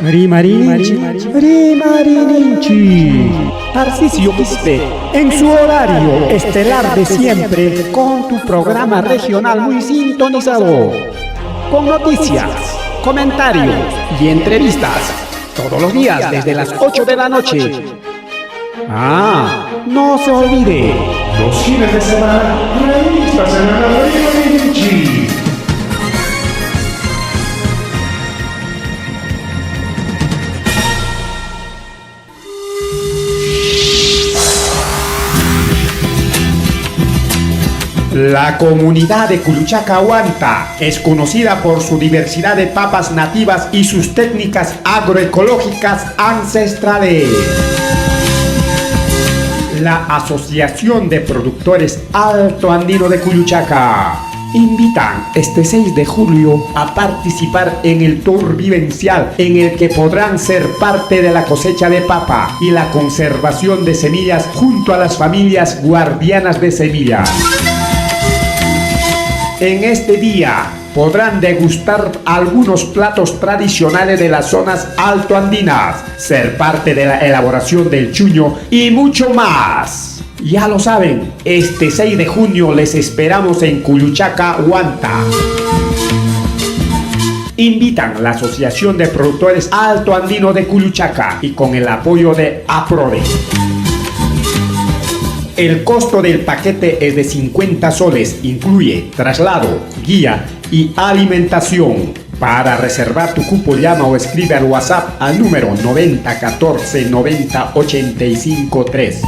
Rimarininchik, rimarininchik. Tarcisio Quispe, en su horario estelar de siempre, con tu programa regional muy sintonizado. Con noticias, comentarios y entrevistas. Todos los días desde las 8 de la noche. Ah, no se olvide. Los fines de semana, revista semanal Rimarininchik. La comunidad de Culuchaca Huanta es conocida por su diversidad de papas nativas y sus técnicas agroecológicas ancestrales. La Asociación de Productores Alto Andino de Culuchaca invitan este 6 de julio a participar en el tour vivencial en el que podrán ser parte de la cosecha de papa y la conservación de semillas junto a las familias guardianas de semillas. En este día podrán degustar algunos platos tradicionales de las zonas altoandinas, ser parte de la elaboración del chuño y mucho más. Ya lo saben, este 6 de junio les esperamos en Culuchaca, Huanta. Invitan la Asociación de Productores Alto Andino de Culuchaca y con el apoyo de APRODE. El costo del paquete es de 50 soles, incluye traslado, guía y alimentación. Para reservar tu cupo llama o escribe al WhatsApp al número 90 14 90 85 3.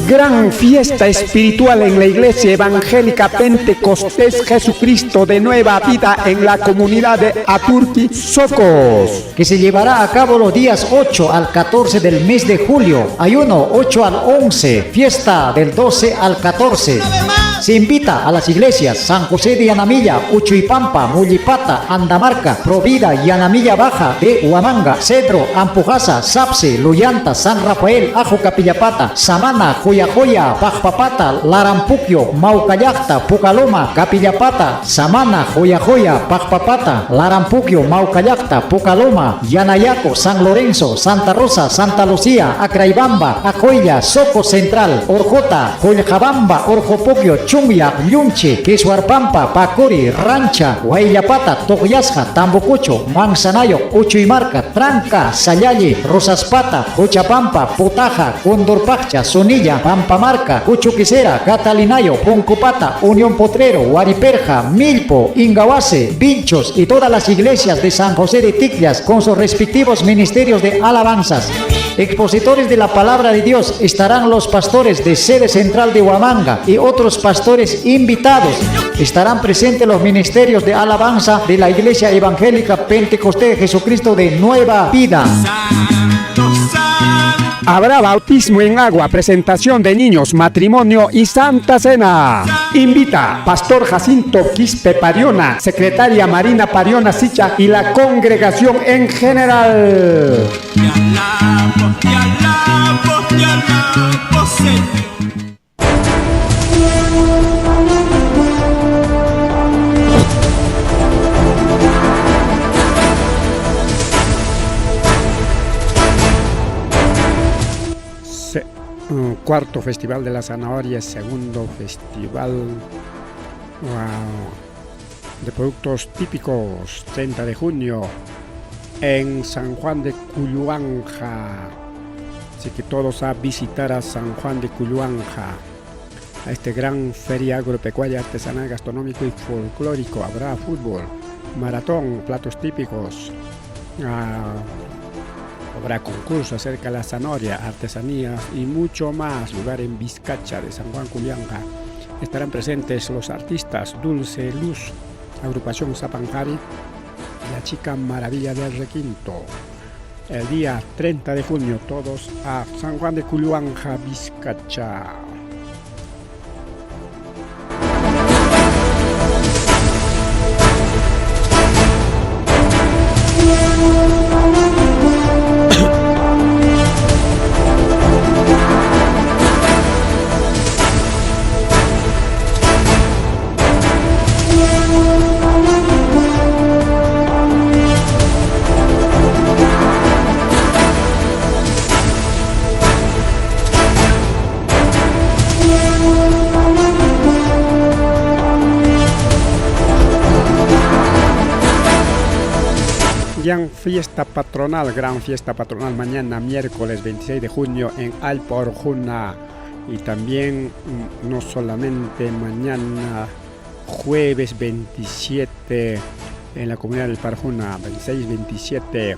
Gran fiesta espiritual en la Iglesia Evangélica Pentecostés Jesucristo de Nueva Vida en la comunidad de Aturqui, Socos. Que se llevará a cabo los días 8 al 14 del mes de julio. Ayuno 8 al 11, fiesta del 12 al 14. Se invita a las iglesias San José de Yanamilla, Uchuipampa, Mullipata, Andamarca, Provida, Yanamilla Baja de Huamanga, Cedro, Ampujasa, Sapse, Luyanta, San Rafael, Ajo Capillapata, Samana, Joya, Pajpapata, Larampuquio, Maucallacta, Pucaloma, Capillapata, Samana, Joya, Pajpapata, Larampuquio, Maucallacta, Pucaloma, Yanayaco, San Lorenzo, Santa Rosa, Santa Lucía, Acraibamba, Acoya, Soco Central, Orjota, Joljabamba, Orjopoquio, Chumya, Llunche, Quesuarpampa, Pacuri, Rancha, Huayllapata, Togyasja, Tambococho, Manzanayo, Uchuymarca, Tranca, Sayalle, Rosaspata, Cochapampa, Potaja, Condorpacha, Sonilla, Pampamarca, Cuchuquisera, Catalinayo, Poncopata, Unión Potrero, Huariperja, Milpo, Ingahuase, Vinchos y todas las iglesias de San José de Ticllas con sus respectivos ministerios de alabanzas. Expositores de la palabra de Dios estarán los pastores de sede central de Huamanga y otros pastores invitados. Estarán presentes los ministerios de alabanza de la Iglesia Evangélica Pentecostés Jesucristo de Nueva Vida. Habrá bautismo en agua, presentación de niños, matrimonio y Santa Cena. Invita Pastor Jacinto Quispe Pariona, Secretaria Marina Pariona Sicha y la congregación en general. Te alabo, te alabo, te alabo, Señor. Cuarto Festival de la Zanahoria, segundo festival de productos típicos, 30 de junio en San Juan de Cuyuanja. Así que todos a visitar a San Juan de Cuyuanja, a este gran feria agropecuaria, artesanal, gastronómico y folclórico. Habrá fútbol, maratón, platos típicos, habrá concurso acerca de la zanahoria, artesanías y mucho más. Lugar en Vizcacha de San Juan Cuyuanja. Estarán presentes los artistas Dulce Luz, Agrupación Zapanjari y la Chica Maravilla del Requinto. El día 30 de junio, todos a San Juan de Cuyuanja, Vizcacha. Gran fiesta patronal, gran fiesta patronal mañana miércoles 26 de junio en Alpa Orjuna. Y también no solamente mañana jueves 27 en la comunidad del Parjuna, 26-27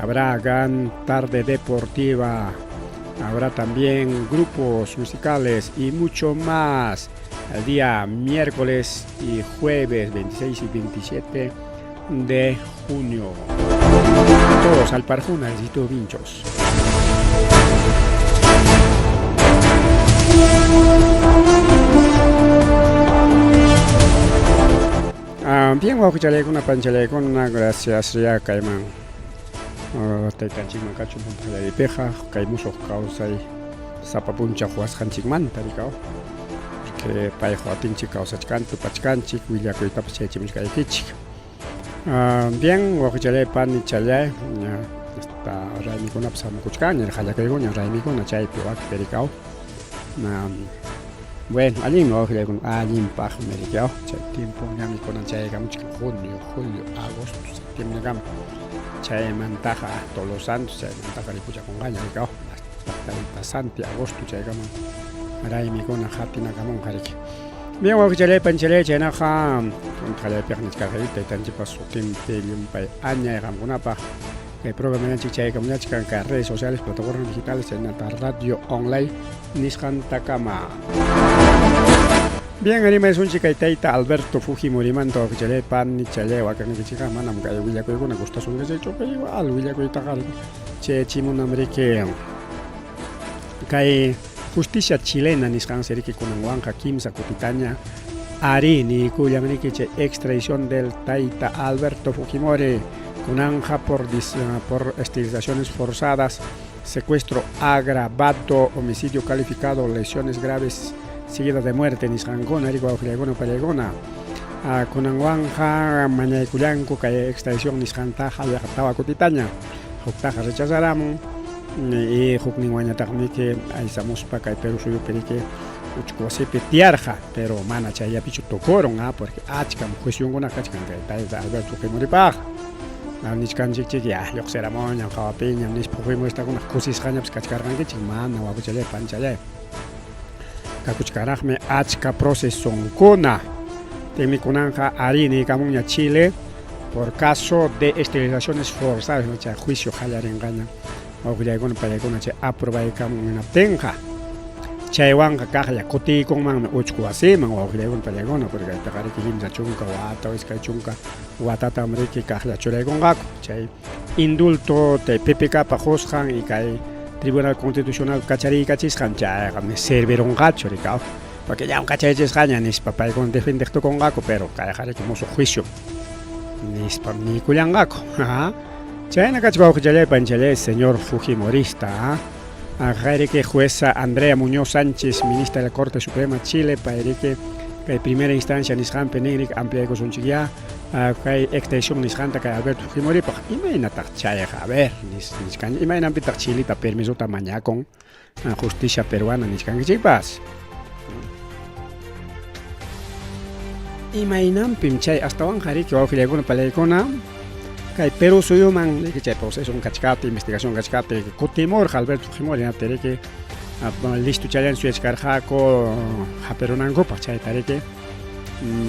habrá gran tarde deportiva, habrá también grupos musicales y mucho más el día miércoles y jueves 26 y 27 de junio. Todos al Parjuna, necesito vinchos. Bien, wawqichalaykuna, panchalaykuna, gracias ya kayman taytanchikman kachun punta kay musuq kawsay sapa punchaw quwasqanchikmanta rikaw. Porque payqa atinchik kawsachkan, tupachkanchik, willakuytapas chayachimuchkaykichik. Bien, wawqichalay, panichalay, hasta raymikunapas hamukuchkanña, qallakuykuña raymikuna chaypi wakpi rikaw. Bueno, allinmi wawqillaykuna, allinpaqmi rikaw. Chay tiempo ñami kunan chayaykamuchkan junio, julio, agosto, septiembrekama. Chaymantaqa Todos los Santos, chaymantaqa ripuchakunqaña rikaw. Hasta Tayta Santi, agosto chaykaman raymikuna qatinakamunqa riki. Bien, wawqichalay, panichalay, chaynaqa qallaypiqa nichkarqayki taytanchikpa sutinpi llumpay añay qamkunapaq kay programañanchik chayaykamuñachkan kay redes sociales, plataformas digitales, chaynata radio online nisqantakama. Bien, animaysunchik kay tayta Alberto Fujimorimanta wawqichalay, panichalay, wakinnikichikqa manam kay willakuykuna gustasunkichikchu, pero igual willakuytaqa chayachimunam riki. Kay justicia chilena nisqansi riki kunanwanqa kimsa kutitaña ari niykullan riki chay extradición del tayta Alberto Fujimori kunanja por esterilizaciones forzadas, secuestro agravado, homicidio calificado, lesiones graves seguidas de muerte nisqankuna riki wawqillaykuna pallaykuna. Kunanwanja mañaykullanku kay extradición nisqantaqa yaqa tawa kutitaña huktaqa rechazaramun y hukninwanñataqmiki aysamuspa kay Perú suyupi riki uchku wasipi tiyarqa, pero mana chayllapichu tukurun, porque achkam juiciunkuna kachkan kay tayta Alberto Fujimoripaq. Nichkanchikchik ya lluqsiramunñam hawapiñam nispa Fujimoristakuna kusisqañapas kachkarqankichik, mana wawqichalay panchalay. Kakuchkaraqmi achka procesonkuna. Tinmi kunanja ari niykamunña Chile por caso de esterilizaciones forzadas, no chay juicio qallarinqaña. Wawqillaykuna pallaykuna chay aprobaykamun hinaptinqa. Chaywanqa kaqlla kutiykunmanmi uchku wasiman wawqillaykuna pallaykuna, porque kaypiqa riki 30 wata o 20 watatam riki kaqlla churaykunqaku. Chay indulto tay PPKpa qusqan y kay Tribunal Constitucional kachariykachisqan chayqa servirunqachu rikaw. Porque ñam kacharichisqaña nispa paykuna defendeq tukunqaku, pero kayqa riki musuq juicio nispa niykullanqaku. Chayna kachka wawqichalay panchalay señor Fujimorista. Riki jueza Andrea Muñoz Sánchez, ministra de la Corte Suprema Chile, payriki kay primera instancia nisqanpi ninrik ampliaykusunchik ya kay extradición nisqanta kay Alberto Fujimoripaq. Imaynataq chayqa, a ver, nichkan imaynanpitaq Chilita permisota mañakun justicia peruana nichkankichikpas. Imaynanpim chay astawanqa riki wawqillaykuna pallaykuna kay Perú suyuman riki chay proceso kachkaptin, investigación kachkaptin kutimurqa Alberto Fujimori hinaptin riki listo challan suyachkarqaku hapirunankupaq chayta riki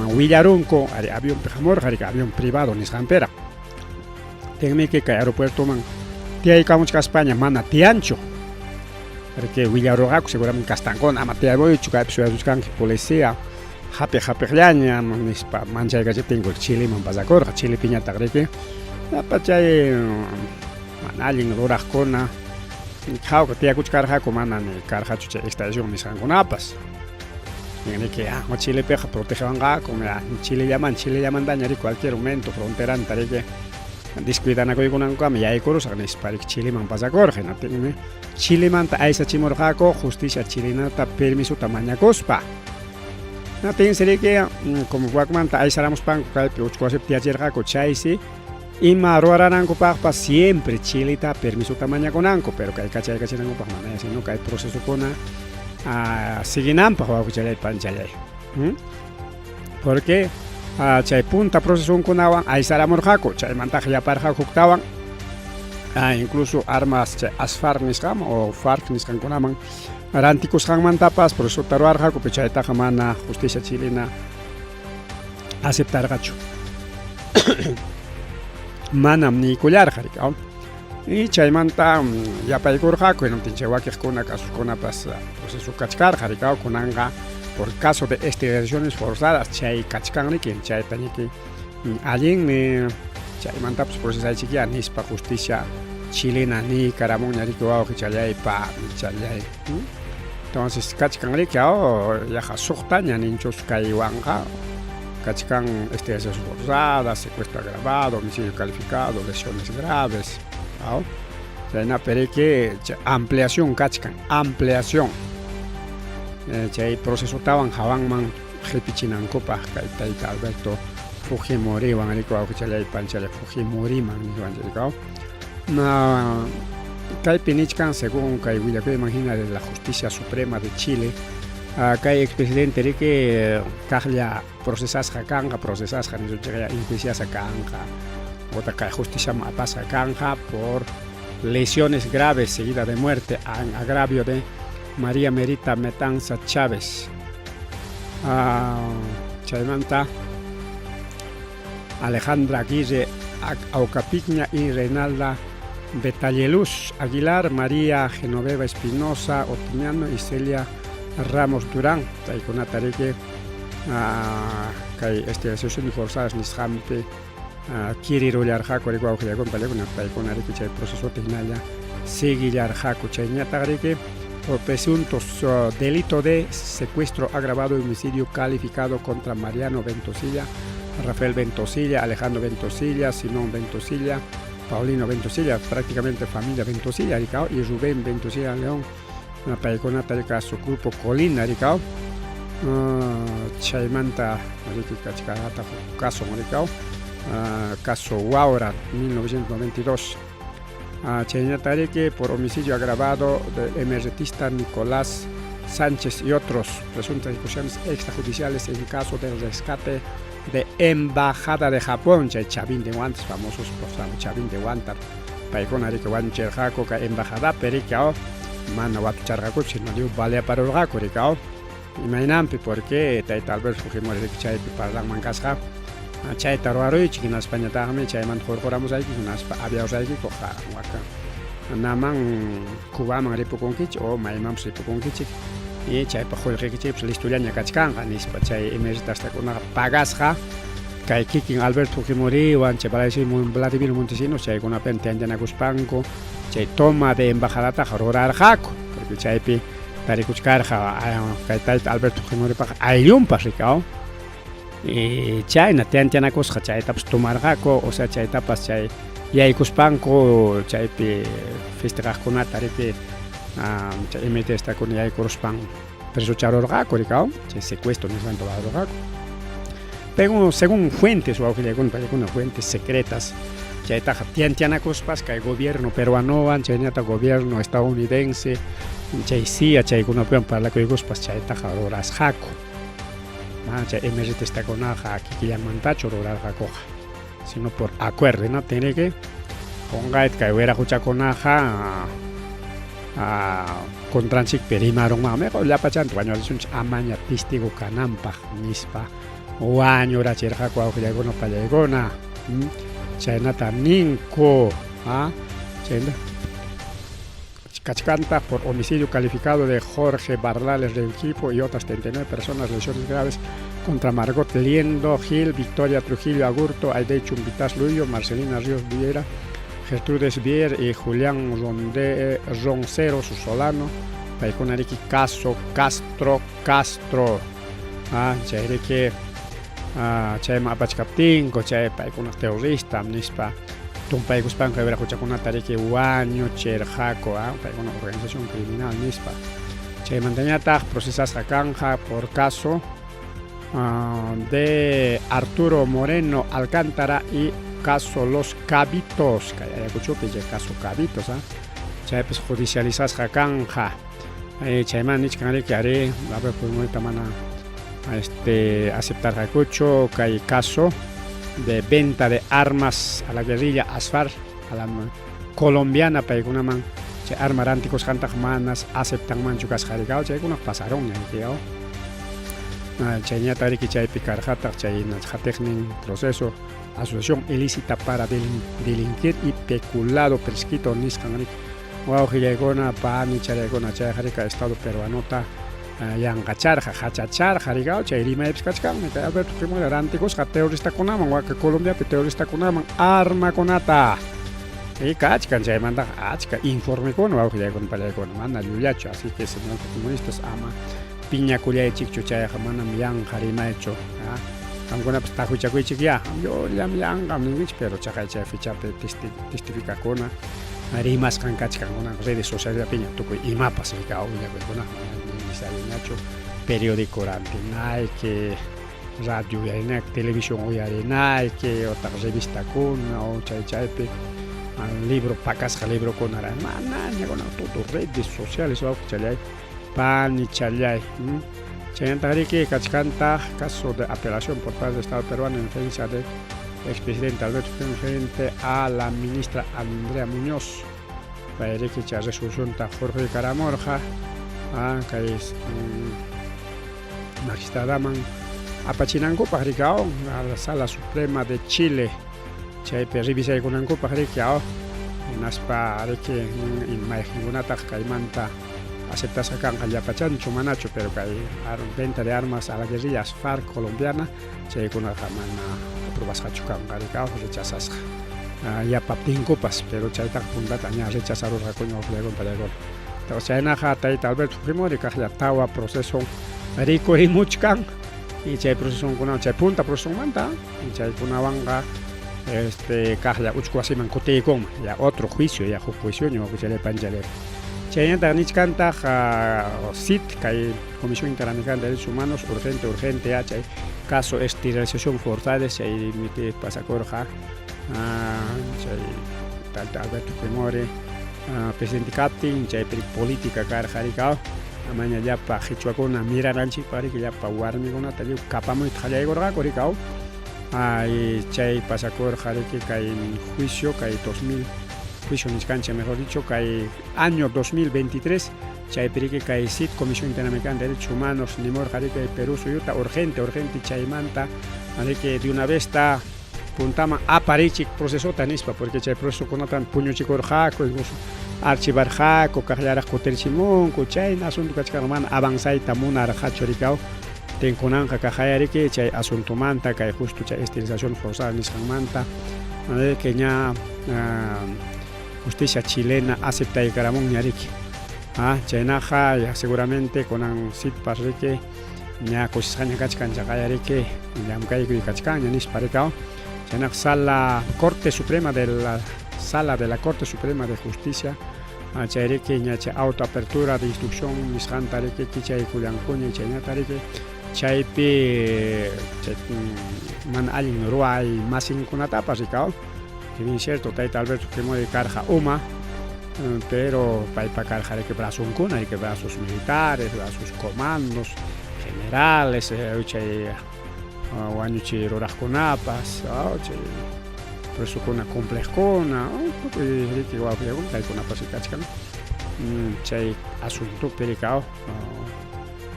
willarunku ari avionpi hamurqa riki avión privado nisqanpiraq. Tinmiki kay aeropuertoman tiyaykamuchkaspaña mana tiyanchu. Riki willarurqaku seguramente kastankuna ama tiyamuychu kaypi suyasuchkanki policía hapiq hapiqllaña nispa manchaykachiptinku Chileman pasakurqa. Chilepiñataq riki llapa chay mana allin ruraqkuna hawka tiyakuchkarqaku mana ni karqachu chay extradición nisqankunapas. Riki Chilepiqa protegewanqaku Chilellaman Chilellamantaña riki cualquier momento fronteranta riki descuidanakuykunankama yaykurusaq nispa riki Chileman pasakurqa. Hinaptinmi Chilemanta aysachimurqaku justicia chilenata permisota mañakuspa. Hinaptinsi riki como wakmanta aysaramuspanku kaypi uchku wasipi tiyachirqaku chaysi ima ruwaranankupaqpas siempre Chileta permisota mañakunanku, pero kay kachaykachinankupaq mana sino kay procesokuna siguinanpaq wawqichalay panchalay. Porque Chay punta procesunkunawan aysaramurqaku, chaymantaqa yaparqaku huktawan, incluso armas chay ASFAR nisqaman o FARC nisqankunaman rantikusqanmantapas procesota ruwarqaku, pero chaytaqa mana justicia chilena aceptarqachu. Manam niykullarqa, riki. Y chaymanta yapaykurqaku, hinaptin chay wakiqkuna casokunapas proceso kachkarqa, riki, kunanqa por caso de esterilizaciones forzadas chay kachkan, riki, chayta ñiki allinmi chaymantapas procesaychikyá nispa justicia chilena niykaramunña, riki, wawqichallaypa michallay. Entonces kachkan, riki, yaqa suqtaña ninchus kaywanqa kachkan esterilizaciones forzadas, secuestro agravado, homicidio calificado, lesiones graves. Chaynapi, riki, ampliación kachkan, ampliación. Chay procesotawan hawanman qipichinankupaq kay tayta Alberto Fujimoriwan, riki, wawqichalay panchalay, Fujimoriman niwanchik. Na kaypi nichkan, según kay willakuyman hina de la Justicia Suprema de Chile, kay expresidente, riki, kaqlla procesasqa kanqa, procesasqa nisunchikya, enjuiciasqa kanqa otaq kay justiciaman apasqa kanqa por lesiones graves seguida de muerte en agravio de María Merita Metanza Chávez. Chaymanta Alejandra Aguirre Aucapigna y Reinalda Betalleluz Aguilar, María Genoveva Espinosa Otiniano y Celia Ramos Durán. Chaykunata, riki, kay esterilizaciones forzadas nisqanpi kirirullarqaku, riki, wawqillakuna paykuna, paykuna, riki, chay procesota hinalla seguillarqaku. Chayñataq, riki, por presuntos delito de secuestro agravado y homicidio calificado contra Mariano Ventosilla, Rafael Ventosilla, Alejandro Ventosilla, Simón Ventosilla, Paulino Ventosilla, prácticamente familia Ventosilla, y Rubén Ventosilla León, paykunata caso Grupo Colina, rikaw. Chaymanta, riki, kachkarqataq caso, rikaw, caso Huaura, 1992. Chaynata, riki, por homicidio agravado del emergetista Nicolás Sánchez y otros, presuntas ejecuciones extrajudiciales en caso del rescate de Embajada de Japón, chay Chavín de Huántar, famosos Chavín de Huántar, paykuna, riki, wañuchirqaku kay embajadapi, riki, mana watucharqakuchu, sino lliw baleaparurqaku, riki. Imaynanpi? Porque tayta Alberto Fujimori, riki, chaypi parlanman kasqa, chayta ruwaruychik, hinaspañataqmi chaymanta hurquramusayki, hinaspa aviawsaykiku waka naman Cubaman ripukunkichik o maymanpas ripukunkichik y chaypaq qullqikichikpas listollaña kachkanqa nispa. Chay emeritastakunaqa pagasqa kay kikin Alberto Fujimoriwan chay Vladimir Montesinos, chaykunapim tianchanakuspanku chay toma de embajadataqa rurarqaku, porque chaypi tarikuchkarqa kay tayta Alberto Fujimoripaqa ayllunpas, rikaw. Y chayna tiantianakusqa chaytapas tomarqaku, o sea, chaytapas chay yaykuspanku chaypi festejaqkunata, riki, chay emeritestakuna yaykuruspan presocharurqaku, rikaw, chay secuestro nisqanta ruwarurqaku. Pero según fuentes, wawqillaykuna paykuna, fuentes secretas, chaytaqa tiantianakuspas kay gobierno peruanowan, chaynataq gobierno estadounidense, chay CIA, chaykunapiwan parlakuykuspas chaytaqa rurasqaku. Mana chay emeritistakunaqa kikillanmantachu rurarqakuqa, sino por acuerdo, no tiene que qunqayta kay wiraquchakunaqa contranchikpi rimarunmanmi, llapachanta wañurachisunchik amaña testigo kananpaq nispa wañurachirqaku, wawqillaykuna pallaykuna. Chaynata ninku. Chayna kachkantaq por homicidio calificado de Jorge Bardales Rengifo y otras 39 personas, lesiones graves contra Margot Liendo Gil, Victoria Trujillo Agurto, Aide Chumpitaz Luyo, Marcelina Ríos Vieira, Gertrudes Bier y Julián Ronde, Roncero Solano, paykuna, riki, caso Castro Castro. Chay, riki, chayman apachkaptinku chay paykuna terrorista nispa tumpaykuspanku wiraquchakunata, riki, wañuchirqaku, paykuna organización criminal nispa. Chaymantañataq procesasqa kanja por caso de Arturo Moreno Alcántara y caso Los Cabitos, kay Ayacuchopi chay caso Cabitos, chaypis judicializasqa kanja. Chayman nichkan, riki, ari Alberto Fujimorita mana este aceptarqakuchu kay caso de venta de armas a la guerrilla ASFAR a la colombiana paykunaman chay arma rantikusqantaq manas aceptanmanchu kasqa rikaw chaykuna pasarunña riki chayñata riki chaypi karqataq chay qatiqnin proceso asociación ilícita para delinquir y peculado prescrito nisqan riki wawqillaykuna panichallaykuna chayqa rika Estado peruanota yanqacharqa hachacharqa rikaw chay rimaypis kachkanmi kay Alberto Fujimori rantikusqa terroristakunaman waka Colombiapi terroristakunaman armakunata y kachkan chaymantaqa achka informekuna wawqillaykuna pallaykuna mana llullachu así que señor fujimoristas ama piñakullaychikchu chayqa manam yanqa rimaychu qamkunapas tahuchakuychik ya llullam yanqam ninkichik pero chaqay chay fechapi testificakuna rimasqan kachkan kunan redes socialllapiña tukuy imapas rikaw willakuykuna mana necesario periódico rantinayki radio uyarinayki televisión uyarinayki otaq revistakuna o chay chaypi libro pakasqa librokuna manaña kunan todo redes sociales wawqichallay panichallay chaynataq riki kachkantaq caso de apelación por parte del Estado peruano en defensa de expresidente Alberto Fujimori frente a la ministra Andrea Muñoz pay riki chay resolucionta hurquykaramurqa kay magistradaman apachinankupaq rikaw a la Sala Suprema de Chile chaypi revisaykunankupaq riki hinaspa riki mayqinkunataq kaymanta aceptasqa kanqa llapachanchu manachu pero kay venta de armas a la guerrilla FARC colombiana chaykunaqa mana aprobasqachu kanqa rikaw rechazasqa yapaptinkupas pero chaytaqa puntata ña rechazarurqakuña wawqillaykuna pallaykuna chaynaqa tayta Alberto Fujimori kaqlla tawa proceso rikurimuchkan y chay procesokunawan chay punta procesomanta chaykunawanqa este kaqlla uchku wasiman kutiykunman ya otro juicio ya huk juicio wawqichallay panichalay chaynataq nichkantaq CIDH kay Comisión Interamericana de Derechos Humanos urgente urgente ya chay caso esterilización forzada chay pasakurqa chay tayta Alberto Fujimori presidente kaptin chaypi política karqa rikaw amaña llapa qichwakuna mirananchikpaq riki llapa warmikunata lliw kapamuyta qallaykurqaku rikaw chay pasakurqa riki kay juicio kay 2000 juicio nichkanchik mejor dicho kay año 2023 chaypi riki kay CIDH Comisión Interamericana de Derechos Humanos nimurqa riki Perú suyuta urgente urgente chaymanta riki de una vez ta puntaman aparichik procesota nispa porque chay procesokunatan puñuchikurqaku incluso archivarqaku kaqllaraq kutirichimunku chayna asunto kachkan mana avanzayta munarqachu rikaw tinkunanqa kaqaya riki chay asuntomanta kay justo chay esterilización forzada nisqanmanta que ña justicia chilena aceptaykaramunña riki chaynaqa ya seguramente kunan CIDHpas riki ña kusisqaña kachkan chaqaya riki llamkaykuy kachkanña nispa rikaw chaynaqa sala Corte Suprema de la Sala de la Corte Suprema de Justicia chay riki ña chay autoapertura de instrucción nisqanta riki kichaykullankuña chaynata riki chaypi chay mana allin ruway masinkunatapas rikaw si bien cierto tayta Alberto Fujimori karqa uma pero paypa karqa riki brazonkuna riki brazos militares brazos comandos generales chay wañuchiy ruraqkunapas chay presokuna cumpliqkuna tukuy riki wawqillakuna kaykunapas kachkan chay asuntopi rikaw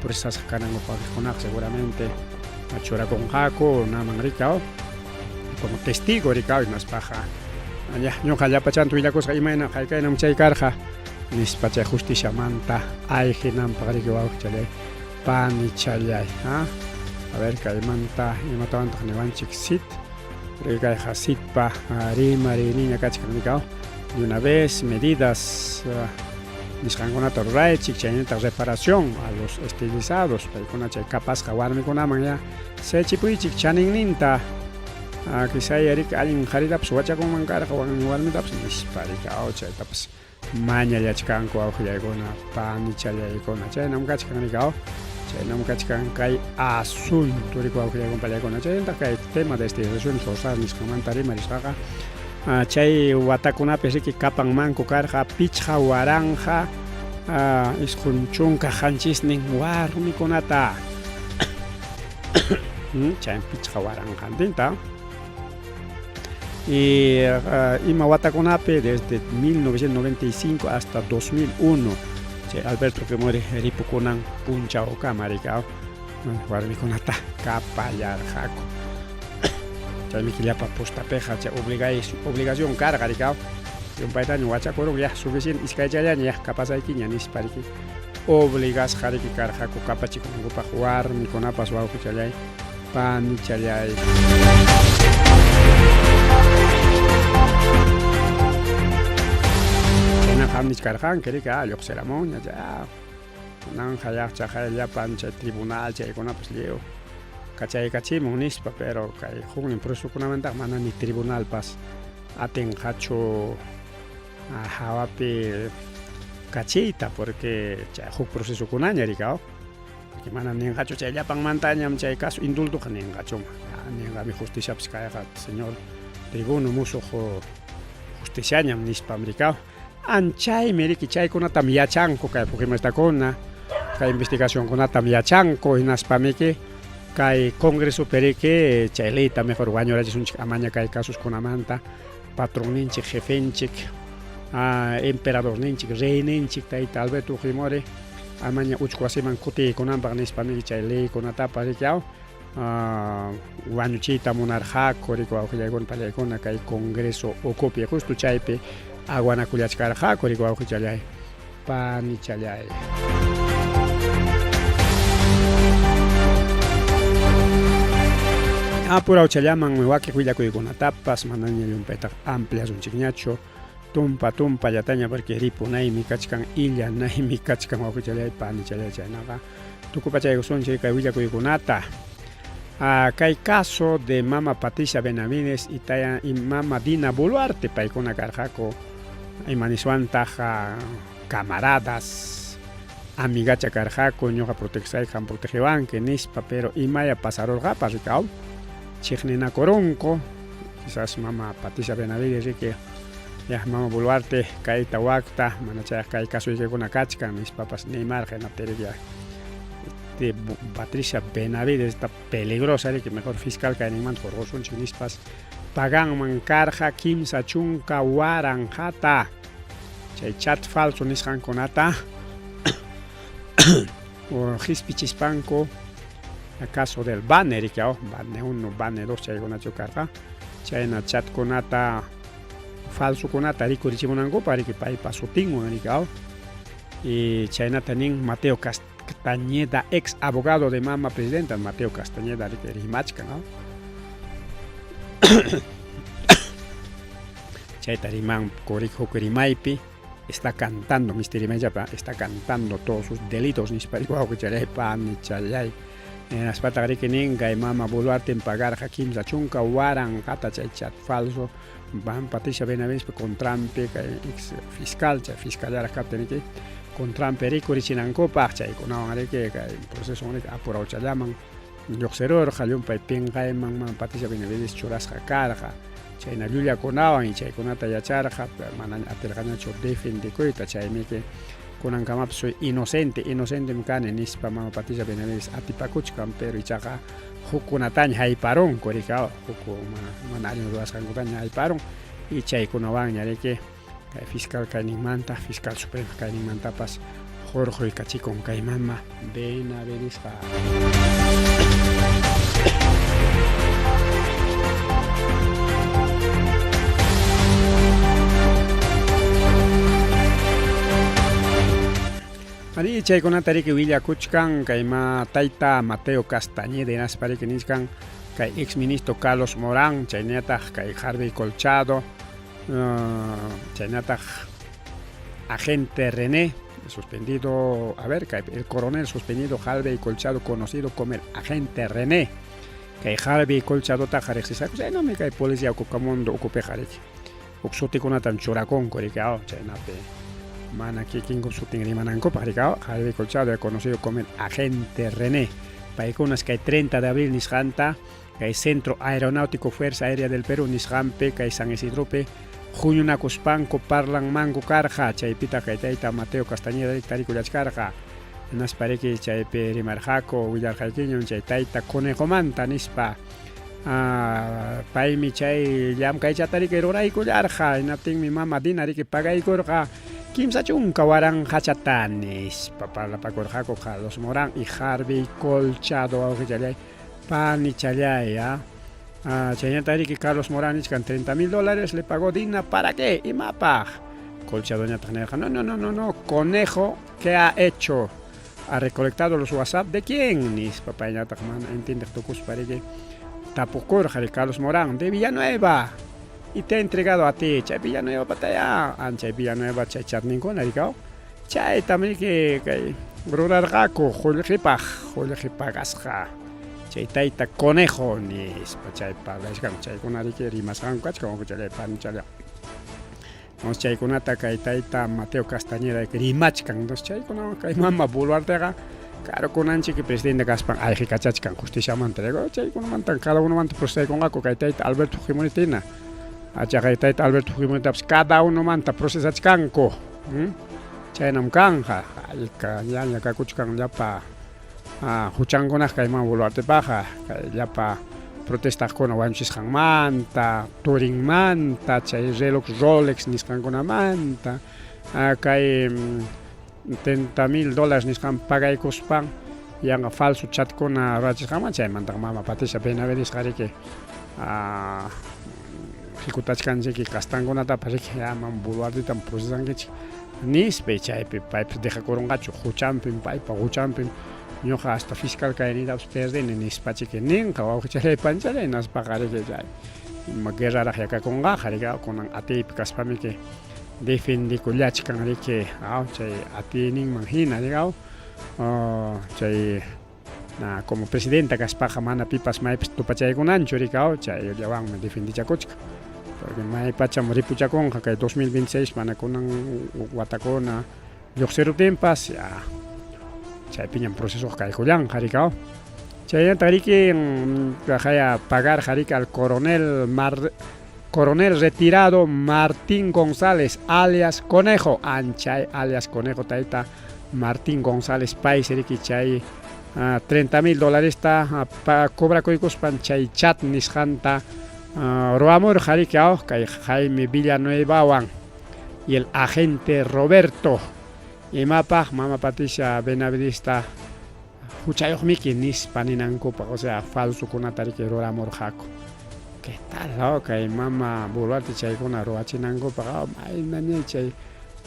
procesasqa kanankupaq seguramente churakunqaku naman rikaw como testigo rikaw hinaspaqa ñuqa llapachanta willakusqa imayna haykaynam chay karqa nispa chay justiciamanta ayqinanpaq riki wawqichallay panichallay a ver kaymanta imatawantaq niwanchik CIDH kayqa CIDHpa rimariyniña kachkan rikaw de una vez medidas nisqankunata ruraychik chaynataq reparación a los esterilizados paykuna chay kapasqa warmikunaman ya sayachipuychik chaninninta quizá riki allin qaritapas wachakunman karqa warmitapas nispa rikaw chaytapas mañallachkanku wawqillaykuna panichallaykuna chaynam kachkan rikaw chaynam kachkan kay asunto riki wawqillaykuna pallaykuna chaynataq kay tema de esterilización forzada nisqanmanta rimarisqaqa chay watakunapi riki kapanmanku karqa 5097 warmikunata. Chay 5 waranqantinta. Y ima watakunapi? Desde 1995 hasta 2001, chay Alberto Fujimori ripukunan punchawkama rikaw warmikunata kapallarqaku. Chaymi killapa postapiqa chay obligación karqa rikaw. Llumpaytaña wachakurun, ya suficiente, iskaychallaña, ya kapasaykiña nispa riki obligasqa riki karqaku kapachikunankupaq warmikunapas, wawqichallay, panichallay. Chaynaqa nichkarqanki riki, lluqsiramunña ya kunanqa yaqchaqay llapan chay tribunal chaykunapas lliw kachaykachimun nispa, pero kay huknin procesokunamantaqa mana ni tribunalpas atinqachu hawapi kachiyta, porque chay huk procesokunaña rikaw, porque mana ninqachu chay llapanmantañam chay caso indultoqa ninqachu, ninqami justiciapas kayqa señor tribuno musuq justiciañam nispam rikaw. Anchaymi riki chaykunatam yachanku kay fujimoristakuna, kay investigacionkunatam yachanku, hinaspamiki kay congresopi riki chay leyta mejor wañurachisunchik amaña kay casos-kunamanta patronninchik, jefenchik, emperadorninchik, reyninchik tayta Alberto Fujimori amaña uchku wasiman kutiykunanpaq nispamiki chay leykunatapas riki aw wañuchiyta munarqaku riki, wawqillaykuna, pallaykuna, kay congreso ukupi justo chaypi aguanakullachkarqaku riki, wawqichallay, panichallay. Apurawchallaman wakiq willakuykunatapas manaña llumpaytaqa ampliasunchikñachu, tumpa tumpallataña, porque ripunaymi kachkan, illanaymi kachkan, wawqichallay, panichallay. Chaynaqa tukupachaykusunchik kay willakuykunata. Kay caso de mama Patricia Benavides y, taya, y mama Dina Boluarte, paykuna karqaku ima niswantaq camaradas, amigacha karqaku, ñuqa protegesayki, qam protegewanki nispa, pero imaya pasarurqapas rikaw chiqninakurunku. Quizás mama Patricia Benavides riki ya mama Boluarte kayta wakta mana chayaq kay casoykikuna kachkan nispapas nimarqa, hinaptin ya Patricia Benavides está peligrosa riki, mejor fiscal kayninmanta hurqusunchik nispas paganman karqa 30 waranqata chay chat falso nisqankunata qispichispanku, caso del Banner riki, Banner 1, Banner 2 chaykunachu karqa, chayna chatkunata falsokunata rikurichimunankupaq riki paypa sutinwan riki. Y chaynata nin Mateo Castañeda, ex abogado de mama presidenta. Mateo Castañeda riki rimachkan, chayta riman huk rimaypi, está cantando, misti rimaychapa, está cantando todos sus delitos nispa, wawqichallay, panichallay. Hinaspataq riki nin kay mama Boluarte pagarqa 30 waranqata chay chat falso van Patricia Benavides contranpi kay ex fiscal, chay fiscallaraq kaptin riki contranpi rikurichinankupaq, chaykunawan riki kay proceso riki apurawchallaman lluqsirurqa, llumpay pinqayman mama Patricia Benavides churasqa karqa chayna llullakunawan, y chaykunata yacharqa, manaña atirqañachu defendikuyta. Chaymiki kunankamapas soy inocente, inocentem kani nispa mama Patricia Benavides atipakuchkan, pero ichaqa hukkunataña hayparunku riki, huk mana allin ruwasqankutaña hayparun, y chaykunawanña riki kay fiscal kayninmanta, fiscal supremo kayninmantapas hurquykachikun kay mama Benavidesqa. Ari chaykunata riki willakuchkan kay ma tayta Mateo Castañeda, hinaspa riki nichkan kay ex ministro Carlos Morán, chaynataq kay Harvey Colchado, chaynataq agente René suspendido, a ver, kay el coronel suspendido Harvey Colchado, conocido como el agente René. Kay Harvey Colchadotaqa riqsisqaku, chaynami kay policía ukukamundo ukupiqa riki huk sutikunatam churakunku riki, chaynapi mana kikinku sutin rimanankupaq riki. Harvey Colchado, conocido como el agente René, paykunas kay 30 de abril nisqanta kay Centro Aeronáutico Fuerza Aérea del Perú nisqanpi kay San Isidropi huñunakuspanku parlanmanku karqa. Chaypitaq kay tayta Mateo Castañeda tarikullachkarqa. Hinaspa riki chaypi rimarqaku, willarqaykiñam chay tayta conejomanta nispa. Paymi chay llamkaychata riki ruraykullarqa, hinaptinmi mama Dina riki pagaykurqa 30 waranqachata nispa parlapakurqaku Carlos Morán y Harvey Colchado wawqichallay panichallay ah. Chaynata riki Carlos Morán nichkan 30 mil dólares le pagó Dina para qué imapaq Colchadoñataq nirqa no no no no no conejo ¿Qué ha hecho? ¿Ha recolectado los WhatsApp de quién? Nispa payñataq mana entiendeq tukuspa riki tapukurqa ri Carlos Morán de Villanueva y te ha entregado a ti chay Villanueva pataya anchay Villanueva chay chatninkuna rikaw chaytam riki kay rurarqaku qullqipaq qullqi pagasqa chay tayta conejo nispa chay parlachkan chaykuna riki rimasqanku kachkan wawqichalay panichalay. Entonces chaykunata kay tayta Mateo Castañeda rimachkan. Entonces chaykunawan kay mama Boluarteqa claro kunanchik presidente kaspan ayqikachachkan justiciamanta. Chaykunamanta cada unomanta procesaykunqaku kay tayta Alberto Fujimorita hina. Achaqa tayta Alberto Fujimoritapas cada unomanta procesachkanku. Chaynam kanqa. Ayka ñaña kakuchkan llapa huchankunaq kay mama Boluartepaqqa kay llapa protestaqkuna wañuchisqanmanta, turinmanta, chay reloj Rolex nisqankunamanta, kay 30 mil dólares nisqan pagaykuspan yanqa falso chatkuna rurachisqanmanta, chaymantaqa mama Patricia Benavides riki hikutachkanchiki kastankunatapas riki ya mama Boluartetam procesankichik nispa, chaypi paypas dejakurunqachu huchanpim paypa huchanpim ñuqa hasta fiscal kayniytapas perdini nispachiki ninqa wawqichalay panchalay hinaspaqa riki chay ima guerraraq yakakunqaqa riki kunan atiypi kaspamiki defendikullachkan riki aw chay atiyninman hina riki aw chay na como presidenta kaspaqa mana pipas maypas tupachaykunanchu riki aw chayllawanmi defendichakuchkan porque may pacham ripuchakunqa kay 2026 mana kunan watakuna lluqsiruptinpas ya chaypiñam procesoqa kaykullanqa riki aw chaynata riki kaqaya pagarqa riki al coronel Mar coronel retirado Martín González alias Conejo anchay alias Conejo tayta Martín González paysi riki chay 30 mil dolaresta cobrakuykuspan chay chat nisqanta ruwamurqa riki aw kay Jaime Villanuevawan y el agente Roberto imapaq mama Patricia Benavidesta huchayuqmiki nispa ninankupaq, o sea falsokunata riki ruramurqaku. ¿Qué tal? Oh, kay mama Boluarte chaykuna ruwachinankupaq, oh, maynaña chay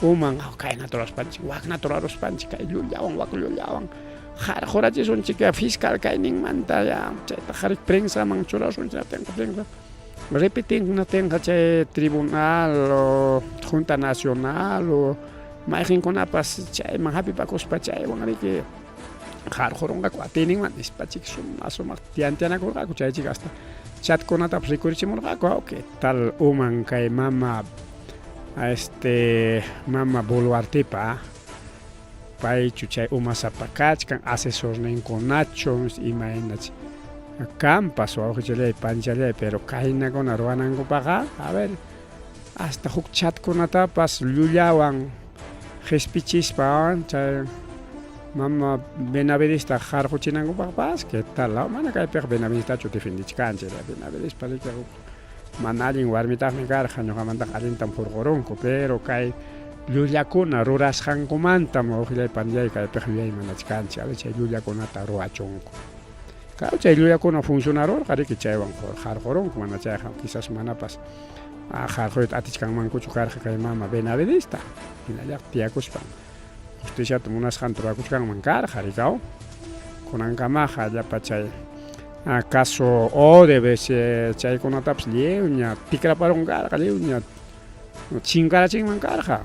uman, oh, kaynata ruraspanchik, waknata ruraruspanchik, kay llullawan, wak llullawan qarqurachisunchik fiscal kayninmanta ya chayta qari prensaman churasunchik, prensa repetin chay tribunal o Junta Nacional o mayqinkunapas chayman hapipakuspa chaywan riki qarqurunqaku atiyninman nispachik suma sumaq tiantianakurqaku chaychik hasta chatkunatapas rikurichimurqaku qué tal uman kay mama este mama Boluartepa paychu chay umasapa kachkan asesorninkunachu imaynach kampas wawqichalay panchalay pero kaynakuna ruwanankupaqa a ver hasta huk chatkunatapas llullawan qhispichispa chay mama Benavidesta qarquchinankupaqpas qué tal mana kaypiqa Benavidestachu defendichkanchik Benavidespa riki mana allin warmitaqmi karqa ñuqamantaqa allintam hurqurunku pero kay llullakuna rurasqankumantam wawqillay panillay kaypiqa yuyaymanachkanchik a ver chay llullakunata ruwachunku claro chay llullakuna funcionarurqa riki chaywan qarqurunku mana chayqa quizás manapas qarquyta atichkanmankuchu karqa kay mama Benavidesta hinallataq tiyakuspan justiciata munasqanta rurakuchkanman karqa rikaw kunankamaqa llapa chay caso Odebrecht chaykunatapas lliwña tikraparun karqa lliwña chinkarachinman karqa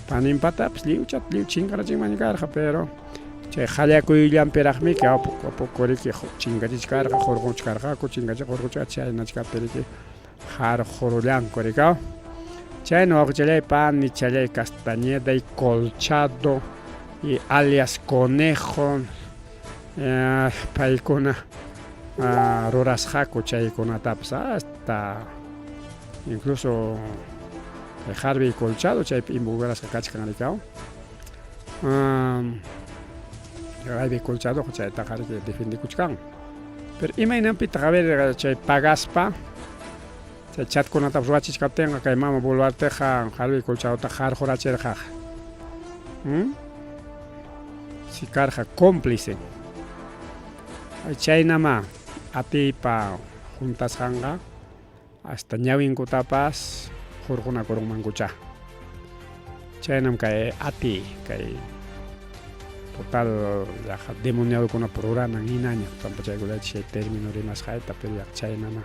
paninpatapas lliwcha lliw chinkarachinman karqa pero chay qallakuyllanpiraqmiki poco a poco riki chinkachichkarqa hurquchkarqaku chinkachi hurquchkarqa chaynachkaptin riki qarqurullanku rikaw chayna wawqichalay panichalay Castañeda y Colchado y alias Conejo paykuna rurasqaku chaykunatapas hasta incluso kay Harvey Colchado chaypi involucrasqa kachkan rikaw. Jaime Colchadoqa chaytaqa riki defendikuchkan. Pero imaynanpitaq a ver chay pagaspa chay chatkunatapas ruwachichkaptinqa kay mama Boluarteqa Jaime Colchadota qarqurachirqaqa. ¿Mm? Si karqa cómplice. Chaynamá atiypa juntasqanqa hasta ñawinkutapas hurqunakurunmankuchá. Chaynam kay atiy, kay total yaqa demoniadokunapa ruranan hinaña, pampachaykullaychik chay término rimasqayta, pero yaqa chaynamá.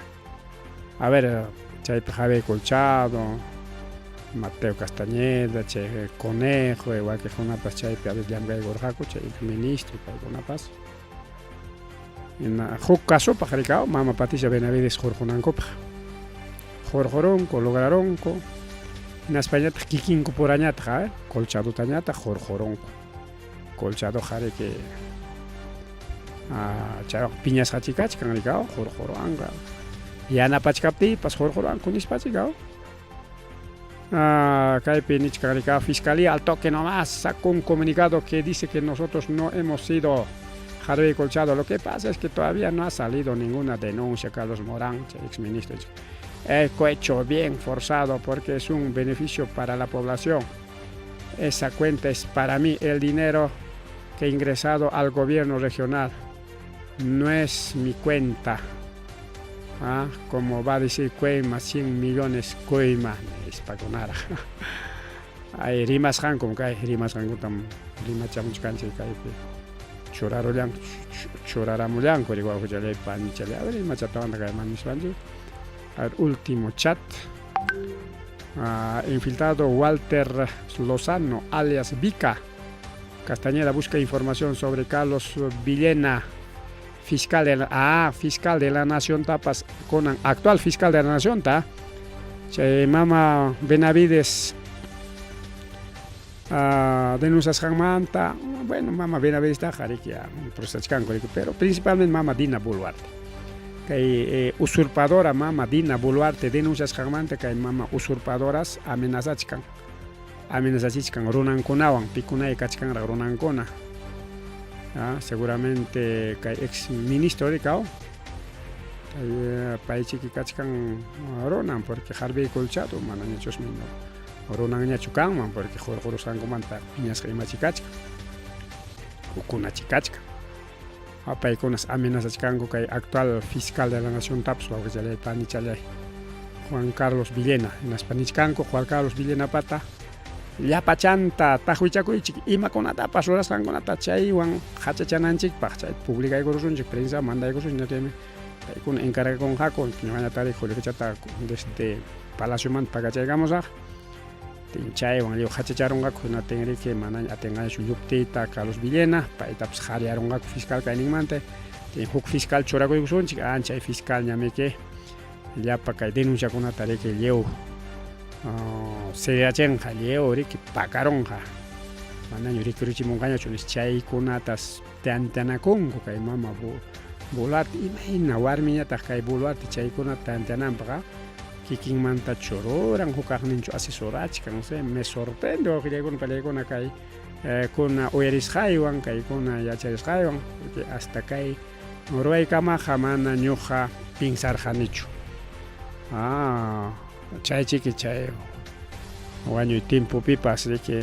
A ver, chaypi Javier Colchado, Mateo Castañeda, chay Conejo, wakiqkunapas chaypi a ver llamkaykurqaku, chay ministro paykunapas. Huk casopaq rikaw mama Patricia Benavides hurqunankupaq. Hurqurunku, lograrunku. Hinaspañataq kikinku purañataq, a ver, colchadutañataq hurqurunku. Colchadoqa riki chaywan piñasqachi kachkan rikaw hurquruwanqa. Yanapachkaptiypas hurquruwanku nispachi kaw. Kaypi nichkan rikaw Fiscalía al toque nomás sacó un comunicado que dice que nosotros no hemos sido Harvey Colchado. Lo que pasa es que todavía no ha salido ninguna denuncia, Carlos Morán, exministro. He hecho bien forzado porque es un beneficio para la población. Esa cuenta es para mí el dinero que he ingresado al gobierno regional. No es mi cuenta. Ah, como va a decir Coima, 100 millones Coima, nispakunaraq. Ay, rimasqankum kay, rimasqankutam rimachamuchkanchik kaypi. Churarullanku, churaramullanku, wawqichalay, panichalay. A ver, imachatawantaq kayman nispanchik. A ver, último chat. Ah, infiltrado Walter Lozano, alias Vica. Castañeda busca información sobre Carlos Villena, fiscal de la, ah, fiscal de la Nación tapas, con actual fiscal de la Nación, ta. Chay mama Benavides denunciasqanmanta, bueno, mama Benavides taqa riki procesachkanku riki, pero principalmente mama Dina Boluarte. Kay usurpadora mama Dina Boluarte denunciasqanmanta kay mama usurpadoras amenazachkan. Amenazachichkan runankunawan, pikunay kachkanraq runankuna. Ah, seguramente kay ex ministro rikaw paychiki kachkan runan, porque Harvey Colchado manañachusmi runanñachu kanman, porque hurqurusqankumanta piñasqa imachi kachkan, ukunachi kachkan. Paykunas amenazachkanku kay actual fiscal de la Nación tapas, wawqichalay, panichalay, Juan Carlos Villena. Hinaspa nichkanku Juan Carlos Villena pata llapachanta taqwichakuychik imakunatapas rurasqankunata chaywan hachachananchikpaq, chay publicaykurusunchik, prensa mandaykurusunchik, chaymi paykuna encargakunqaku, ñuqañatari qullqichata desde palaciomanta pagachaykamusaq. Chaywan lliw hachacharunqaku, hinatin riki manaña atinqañachu lluptiyta Carlos Villena, paytapas qariyarunqaku fiscal kayninmanta. Huk fiscal churakuykusunchik, chay fiscal ñamiki llapa kay denunciakunata riki lliw seriachinqa, lliw riki pakarunqa, manaña rikurichimunqañachu nis chaykunatas tantanakunku kay mama Boluarte. Imayna warmiñataq kay Boluarte chaykunata tanteananpaq kikinmanta chururan, hukaqninchu asesorachkan, no sé, me sorprende wawqillaykuna palaykuna kay kuna uyarisqaywan, kaykuna yacharisqaywan, porque hasta kay ruwaykamaqa mana ñuqa pinsarqanichu. Chay chiki chay wañuy timpupipas riki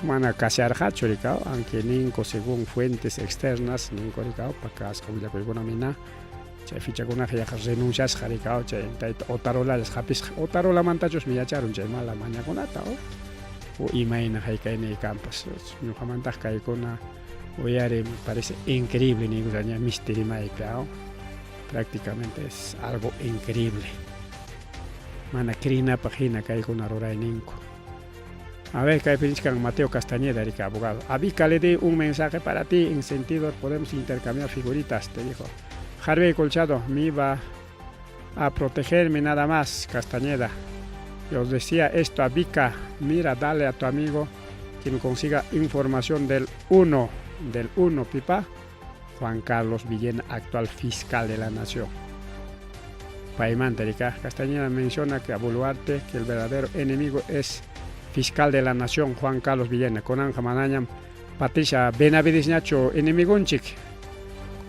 mana kasharqachu rikaw, aunque ninku según fuentes externas ninku rikaw pakasqa willakuykunam hina chay fichakunaqa yaqa renunciasqa rikaw, chay tayta Otarolallas hapisqa. Otarolamantachusmi yacharun chay mala mañakunata o imayna hayk'ayniy kanpas. Ñuqamantaq kaykuna uyari me parece increíble niykushaña misti rimaypi, prácticamente es algo increíble. Mana creenapaq hina kaykuna rurayninku. A ver, kaypi nichkan Mateo Castañeda, riki abogado. A Vica le di un mensaje para ti, en sentido podemos intercambiar figuritas, te dijo. Harvey Colchado, me iba a protegerme nada más, Castañeda. Yo os decía esto a Vica, mira, dale a tu amigo que me consiga información del 1, del 1, pipa, Juan Carlos Villena, actual fiscal de la Nación. Paymanta, rika. Castañeda menciona que a Boluarte, que el verdadero enemigo es fiscal de la Nación, Juan Carlos Villena. Kunanqa manañam Patricia Benavidesñachu enemigonchik?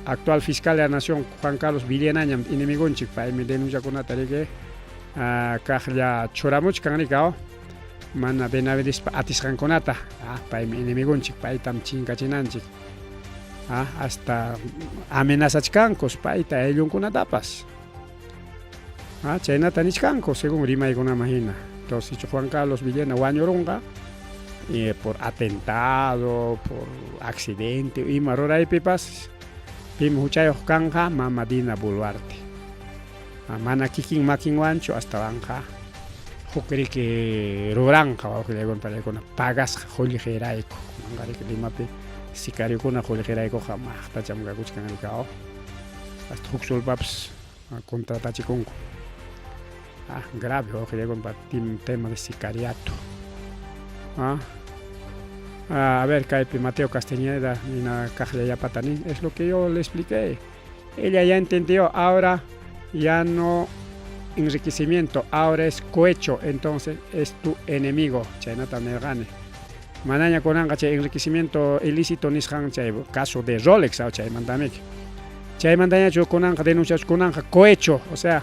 Actual fiscal de la nación Juan Carlos Villenañam enemigonchik, paymi denunciakunata riki kaqlla churamuchkan rikaw mana Benavidespa atisqankunata, paymi enemigonchik, paytam chinkachinanchik. Hasta amenazachkankus payta ayllunkunatapas. Chaynata nichkanku según rimaykunaman hina. Entonces, sichu Juan Carlos Villena wañurunqa por atentado, por accidente, ima ruraypipas, pim huchayuq kanqa mama Dina Boluarte. Mana kikin makinwanchu astawanqa huk riki ruranqa wawqillaykuna panaykuna pagasqa qullqirayku. Kunanqa riki Limapi sicariokuna qullqiraykuqa maqtacham kakuchkan rikaw. Hasta huk solpapas contratachikunku. Ah, grave wawqillaykuna tema de sicariato. Ah. Ah, a ver, kaypi Mateo Castañeda nina kaqlla yapata nin, es lo que yo le expliqué. Ella ya entendió, ahora ya no enriquecimiento, ahora es cohecho, entonces es tu enemigo. Chaynata nirqani. Manaña kunanqa chay enriquecimiento ilícito nisqan chay caso de Rolex, chaymantamiki. Chaymantañachu kunanqa denunciachu kunanqa cohecho, o sea,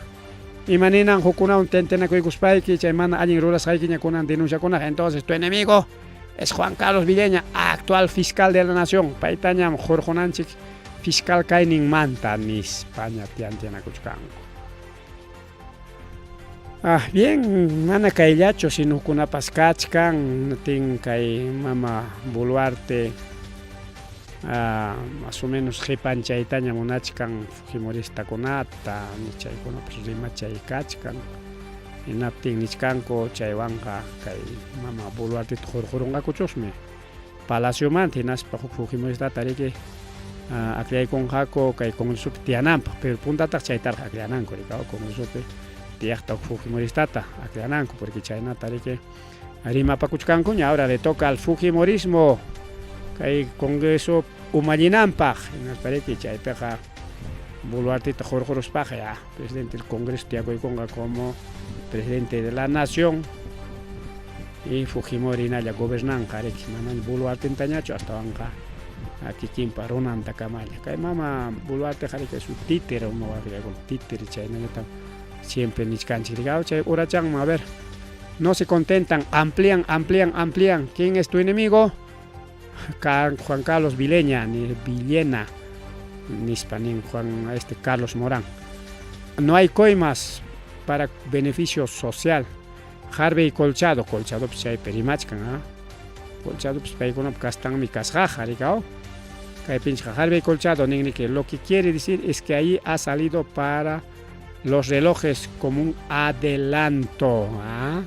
ima ninan hukkunawan tentenakuykuspayki chay mana allin rurasqaykiña kunan denunciakunaqa, entonces tu enemigo es Juan Carlos Villeña, actual fiscal de la nación, paytañam hurqunanchik fiscal kayninmanta nispaña tiantianakuchkanku. Ah, bien, mana kayllachu, sino hukkunapas kachkan, tin kay mama Boluarte más o menos qipanchaytaña munachkan fujimoristakunata, chaykunapas rimachay kachkan. Hinaptin nichkanku chaywanqa kay mama Boluarteta hurqurunqakuchusmi palaciomanta hinaspa huk fujimoristata riki akllaykunqaku kay congresopi tiyananpaq, pero puntataq chaytaraq akllananku rikaw congresopi tiyaqta huk fujimoristata akllananku, porque chaynata riki rimapakuchkankuña, ahora le toca al fujimorismo kay congreso umallinanpaq, hinaspa riki chaypiqa Boluarteta hurquruspaqa ya presidente del congreso tiyakuykunqa como presidente de la nación y Fujimori hinalla gobernanqa riki, manaña Boluartentañachu astawanqa kikinpa runantakamalla. Kay mama Boluarteqa riki es un títere, títere chaynallatam siempre nichkanchik rikaw chay urachanman, a ver, no se contentan, amplían, amplían, amplían. ¿Quién es tu enemigo? Juan Carlos Vileña, ni Villena, nispa nin Juan este Carlos Morán. No hay coimas para beneficio social. Harvey Colchado, Colchado pues chaypi rimachkan, ¿ah? Colchado pues paykunap kastanmi kasqaqa rikaw. Kaypinchqa Harvey Colchado nin que lo que quiere decir es que ahí ha salido para los relojes como un adelanto, ¿ah?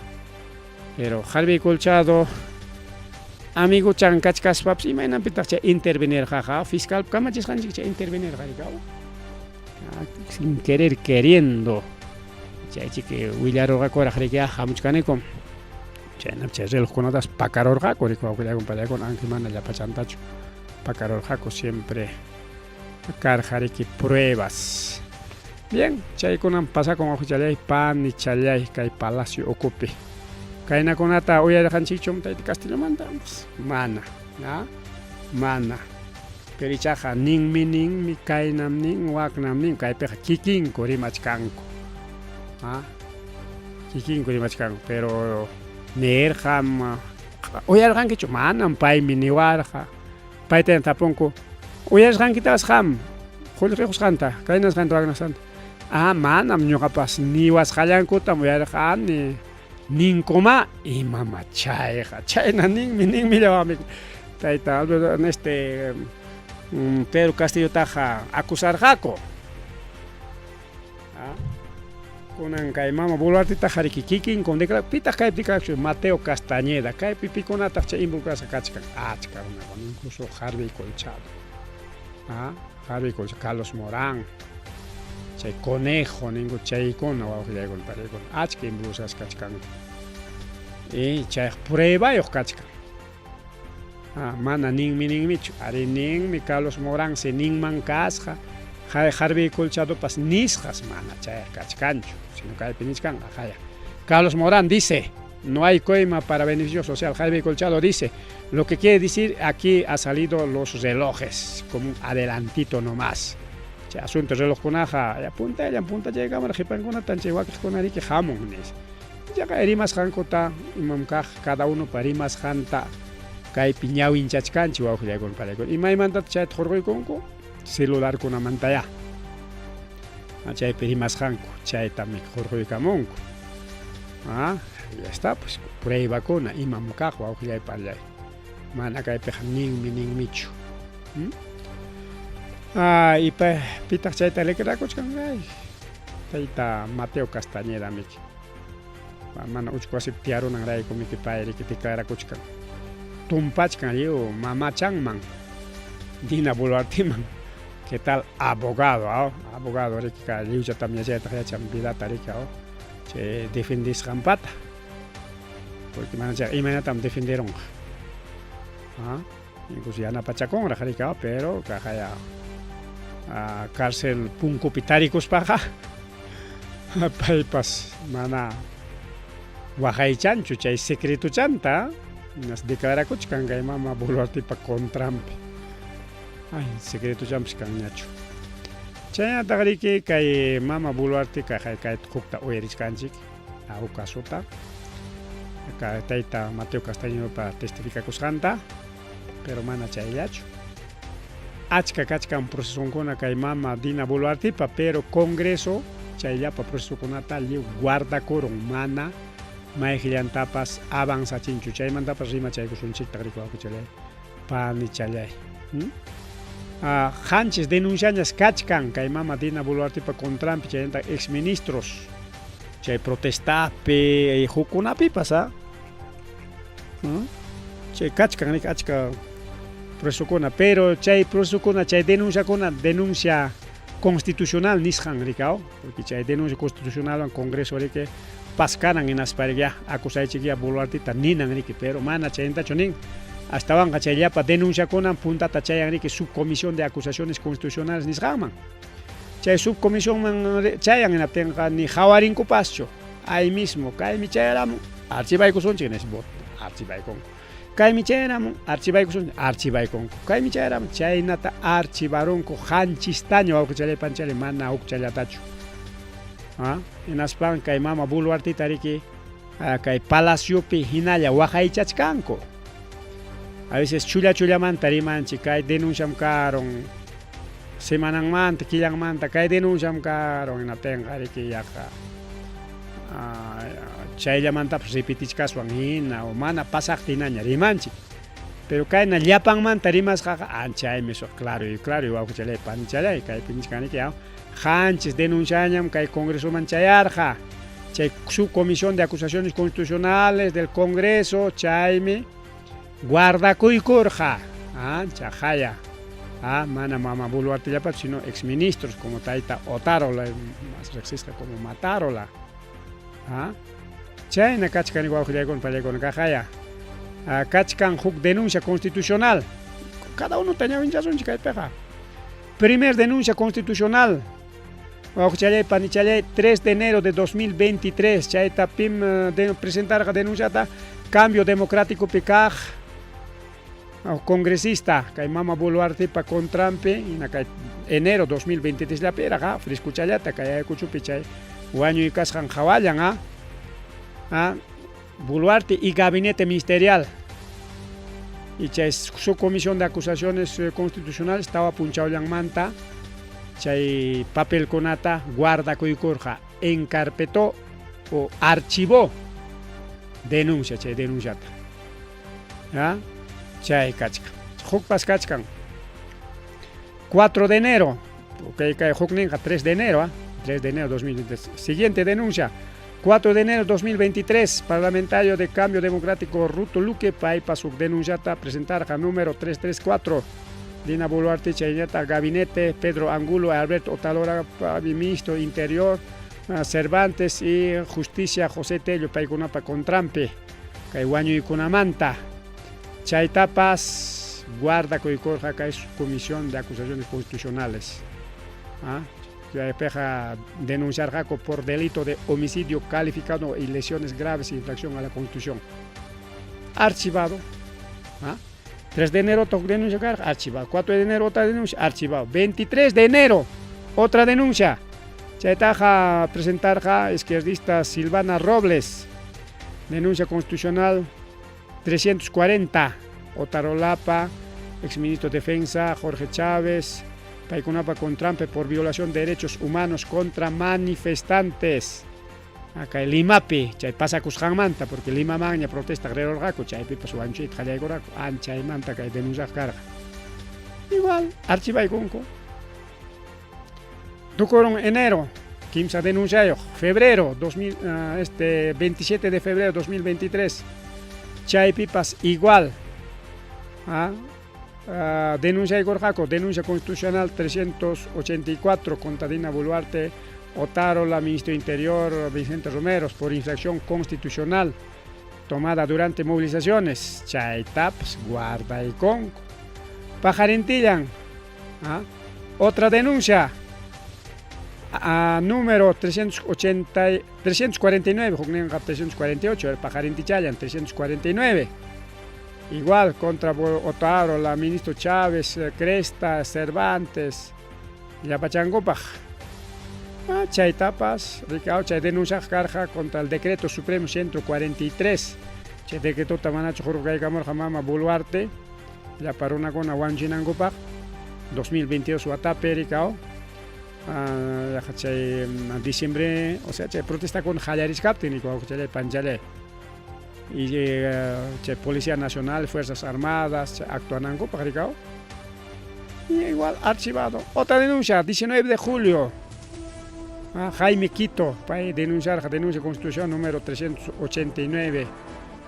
Pero Harvey Colchado amigo chan kachkaspapas imaynanpitaq chay intervenirqaqa fiscal kamachisqanchik chay intervenirqa rikaw. Sin querer queriendo chaychiki willarurqakuraq riki hamuchkaniku chaynap chay relojkunatas pakarurqaku riki wawqillaykuna panaykuna aunque mana llapachantachu pakarurqaku siempre karqa riki pruebas. Bien, chaykunam pasakun wawqichallay panichallay kay palacio ukupi. Kaynakunata uyarirqanchikchum tayta Castillomanta? Mana, ¿ah? Mana. Pero ichaqa ninmi ninmi, kaynam nin, waknam nin, kaypiqa kikinku rimachkanku. ¿Ah? Kikinku rimachkanku, pero nirqam uyarirqankichu? Manam, paymi niwarqa. Payta tapunku, uyarisqankitapas qam qullqi qusqanta, kaynasqanta, waknasqanta. Ah, manam ñuqapas niwasqallankutam uyarirqani. Ninkuma imama chayqa, chayna ninmi, ninmi llawami. Tayta Alberto este Pedro Castillotaqa acusarqaku. Kunan kay mama Boluartetaqa riki kikinku pitaq kaypi declaración Mateo Castañeda, kaypi pikunataq chay involucrasqa kachkan, achka runakuna, incluso Harvey Colchado. Ah, Harvey Colchado, Carlos Morán, chay Conejo ninku chaykuna wawqillaykuna panaykuna achka involucrasqa kachkanku. Y chay pruebayuq kachkan. Ah, mana ninmi ninmichu, ari ninmi Carlos Morán si ninman kasqa, Harvey Colchadopas nisqas mana chayqa kachkanchu, sino kaypi nichkanqa haya. Carlos Morán dice, No hay coima para beneficio social. Jaime Colchado dice, lo que quiere decir, aquí ha salido los relojes, como un adelantito nomás. Chay asunto relojkunaqa ya puntallan puntachaykama qhipankunatan chay wakiqkuna riki hamun nis. Ichaqa rimasqankuta imam kaq cada unopa rimasqanta kaypi ñawinchachkanchik wawqillaykuna panaykuna. Imaymantataq chayta hurquykunku? Celularkunamantayá. Chaypi rimasqanku chaytam hurquykamunku. Ah, ya está pues pruebakuna imam kaq wawqillay panillay. Mana kaypiqa ninmi ninmichu. Hmm? Ah, y pitaq chayta likrakuchkan? Ay, tayta Mateo Castañeda miki. Mana uchku wasipi tiyarunanrayku miki pay riki declarakuchkan. Tumpachkan lliw mamachanman, Dina Boluarteman. ¿Qué tal abogado? Ah? Abogado riki ka lliwchatam yachaytaq yachan vidata riki, ah? Chay defendisqanpata. Porque mana chay imaynatam defenderunqa. Ah? Incluso yanapachakunraq riki, ah? Pero kaqaya cárcel punkupi tarikuspaqa paypas mana waqaychanchu chay secretochanta, nas declarakuchkan kay mama Boluartepa contranpi. Ay, secretochanpas kanñachu. Chaynataq riki kay mama Boluarte kay kay hukta uyarichkanchik, huk casota. Tayta Mateo Castañedopa testificakusqanta, pero mana chayllachu. Achka kachkan procesonkuna kay mama Dina Boluartepa, pero Congreso chayllapa procesokunata lliw guardakurun, mana mayqillantapas avanzachinchu. Chaymantapas rimachaykusunchiktaq riki wawqichalay, panichalay. Qanchis denunciañas kachkan kay mama Dina Boluartepa contranpi, chaynataq exministros chay protestapi hukkunapipas, ah. Chay kachkan riki achka procesokuna, pero chay procesokuna, chay denunciakuna, denuncia constitucional nisqan riki, porque chay denuncia constitucionalwan Congreso riki paskanan hinaspa riki ya acusaychik ya Boluarteta ninan riki, pero mana chaynatachu nin. Astawanqa chay llapa denunciakunan puntata chayan riki subcomisión de acusaciones constitucionales nisqanman. Chay subcomisionman chayan hinaptinqa ni qhawarinkupaschu. Ahí mismo, kaymi chayaramun, archivaykusunchik nispa, archivaykunku. Kaymi chayaramun, archivaykusunchik, archivaykunku. Kaymi chayaramun, chaynata archivarunku qanchistaña wawqichalay panichalay, mana hukchallatachu. Ah, hinaspan kay mama Boluarteta riki kay palaciopi hinalla waqaychachkanku. A veces chulla chullamanta rimanchik, kay denunciam karun semananmanta, killanmanta, kay denunciam karun hinaptinqa riki yaqa chayllamantapas repetichkaswan hina o mana pasaqta hinaña rimanchik. Pero kayna llapanmanta rimasqaqa anchaymi claro y claro wawqichalay panichalay kaypi nichkaniki qanchis denunciañam kay Congresoman chayarqa. Chay subcomisión de acusaciones constitucionales del Congreso chaymi guardakuykurqa. Chaqaya. Mana mama Boluartellapachu sino exministros como tayta Otárola, más riqsisqa como Matárola. Chayna kachkan wawqillaykuna panillaykuna kaqaya. Kachkan huk denuncia constitucional. Cada uno ñawinchasunchik kaypiqa. Primer denuncia constitucional. Wawqichalay panichalay 3 de enero de 2023 chayta pim presentarqa denunciata Cambio Democrático kaq congresista kay mama Boluartepa contranpi hina kay enero 2023 llapiraqa frescuchallata kay Ayacuchopi chay wañuy kasqan qhawallan Boluarte y gabinete ministerial y chay subcomisión de acusaciones constitucionales tawa punchawllanmanta chay papelkunata guardakuykurqa, encarpetó o archivó denuncia, chay denunciata. Chay kachkan. Hukpas kachkan 4 de enero, okay, kay hukninqa 3 de enero, 3 de enero 2023. Siguiente denuncia, 4 de enero 2023, parlamentario de Cambio Democrático Ruto Luque paypa huk denunciata presentarqa número 334. Dina Boluarte chaynata gabinete Pedro Angulo, Alberto Otalora, ministro Interior, Cervantes y Justicia José Tello paykunapa contranpi kay wañuykunamanta. Chaytapas guardakuykurqa kay Comisión de Acusaciones Constitucionales. Chaypiqa denunciarqaku por delito de homicidio calificado y lesiones graves e infracción a la Constitución. Archivado. ¿Ah? 3 de enero otra denuncia karqa, archivado. 4 de enero otra denuncia, archivado. 23 de enero otra denuncia. Chaytaqa presentarqa izquierdista Silvana Robles. Denuncia constitucional 340. Otarolapa, exministro de Defensa Jorge Chávez, paykunapa contranpi por violación de derechos humanos contra manifestantes. Acá Limapi, chay pasakusqanmanta, porque Limamanña protesta rirurqaku, chaypipas wanchuyta qallaykurqaku, anchaymanta kay denunciaq karqa. Igual, archivaykunku. Tukurun enero, kimsa denunciayuq, febrero, 2000, este, 27 de febrero 2023, chaypipas igual. ¿Ah? Denunciaykurqaku, denuncia constitucional 384 contra Dina Boluarte, Otárola, ministro de Interior, Vicente Romero, por infracción constitucional tomada durante movilizaciones. Chaytapas, guardaykunku. Pajarintillan, ¿ah? Otra denuncia, a número 380, 349, hukninqa 348, el Pajarintichallan, 349. Igual contra Otárola, ministro Chávez, Cresta, Cervantes, llapachankupaq. Chaytapas, rikao, chay denuncia karqa contra el decreto supremo 143. Chay decretota manachu hurqaykamurqa mama Boluarte, llapa runakuna wanchinankupaq, 2022 watapi rikao. Chay diciembre, o sea, chay protestakuna qallarichkaptin, rikao, chay panchalay. Y chay Policía Nacional, Fuerzas Armadas, actuanankupaq rikao. Y igual archivado. Otra denuncia, 19 de julio. Jaime Quito, para denunciar, denuncia constitución número 389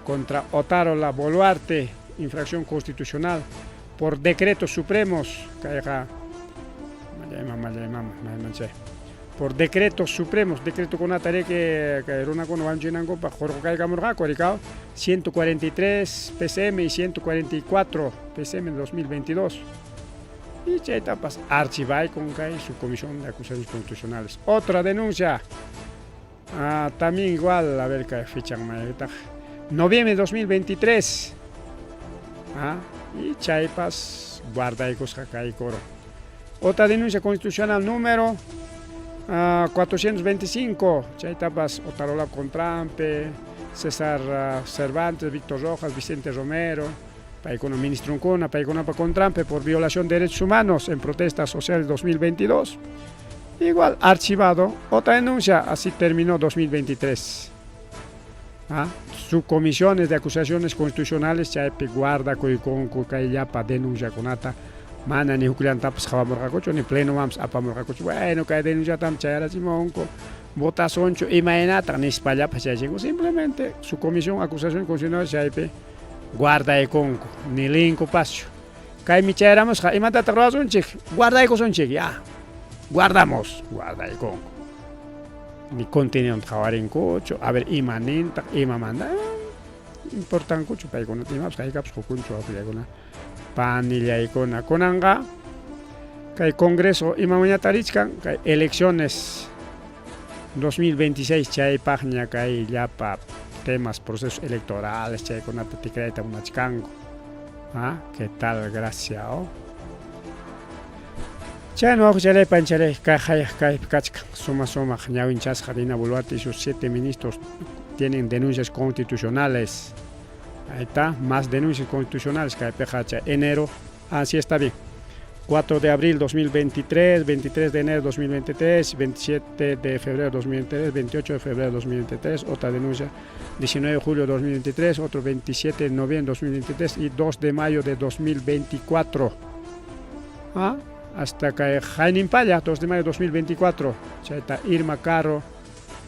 contra Otárola Boluarte, infracción constitucional por decretos supremos. Por decretos supremos, decreto con tarea que runakuna wanchinankupaq hurqaykamurqaku, rikao, 143 PCM y 144 PCM de 2022. Y chaytapas archivaykun kay su comisión de acusaciones constitucionales. Otra denuncia, también igual, a ver qué fecha, noviembre de 2023. Y chaypas guardaykusqa kay coro. Otra denuncia constitucional número 425, chaytapas Otárola contranpi, César Cervantes, Víctor Rojas, Vicente Romero, paykuna ministronkuna, paykunapa contranpi por violación de derechos humanos en protestas sociales 2022. Igual, archivado. Otra denuncia, así terminó 2023. Su comisiones de acusaciones constitucionales, chaypi guardakuykunku kay llapa denunciakunata, mana ni hukllantapas qhawamurqakuchu, ni plenomanpas apamurqakuchu. Bueno, kay denunciatam chayarachimunku, votasunchu, imaynataq nispallapas chayachinku. Simplemente su comisión acusaciones constitucionales chaypi guardaykunku, ni linkupaschu. Kaymi chayaramusqa, imatataq ruwasunchik? Guardaykusunchik, ya. Guardamos, guardaykunku. Ni contenido qhawarinkuchu, a ver ima nintaq, imamanta, importankuchu paykunata, imapas haykapas qukunchu wawqillaykuna, panillaykuna. Kunanqa kay Congreso imamanñata richkan, kay elecciones 2026 chaypaqña kay llapa temas, procesos electorales, chaykunata tikrayta munachkanku. ¿Qué tal? Gracias. Oh. Chayna wawqichalay panchalay kay hayaq kaypi kachkan suma sumaq ñawinchasqa Dina Boluarte y sus 7 ministros tienen denuncias constitucionales. Ahí está, más denuncias constitucionales kaypiqa chay enero, así está bien. 4 de abril 2023, 23 de enero 2023, 27 de febrero 2023, 28 de febrero 2023, otra denuncia, 19 de julio 2023, otro 27 de noviembre 2023 y 2 de mayo de 2024. Hasta que Jainín Palla, 2 de mayo de 2024, chayta Irma Caro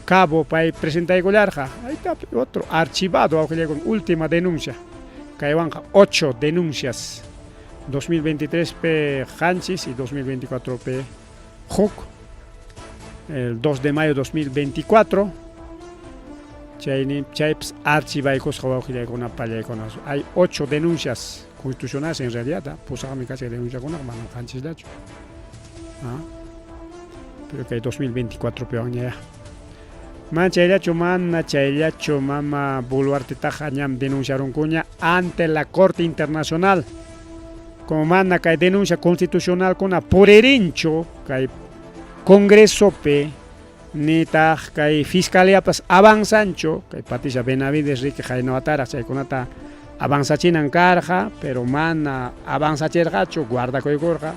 Cabo pay presentaykullarqa. Ahí está otro archivado, con última denuncia. Kaywanqa 8 denuncias. 2023 P Hanchis y 2024 P Huk. El 2 de mayo de 2024. Chaypas archivaykusqa wawqillaykuna pallaykuna. Hay 8 denuncias constitucionales en realidad. Pusaqmi kasqa denunciakuna, manam qanchisllachu. Pero kay 2024 piwanña ya. Mana chayllachu, mana chayllachu, mama Boluartetaqa ñam denunciarunkuña ante la Corte Internacional. Como mana kay denuncia constitucionalkuna puririnchu kay Congresopi nitaq kay Fiscaliapas avanzanchu, kay Patricia Benavides riki qaynawataraq chaykunata avanzachinan karqa, pero mana avanzachirqachu, guardakuykurqa.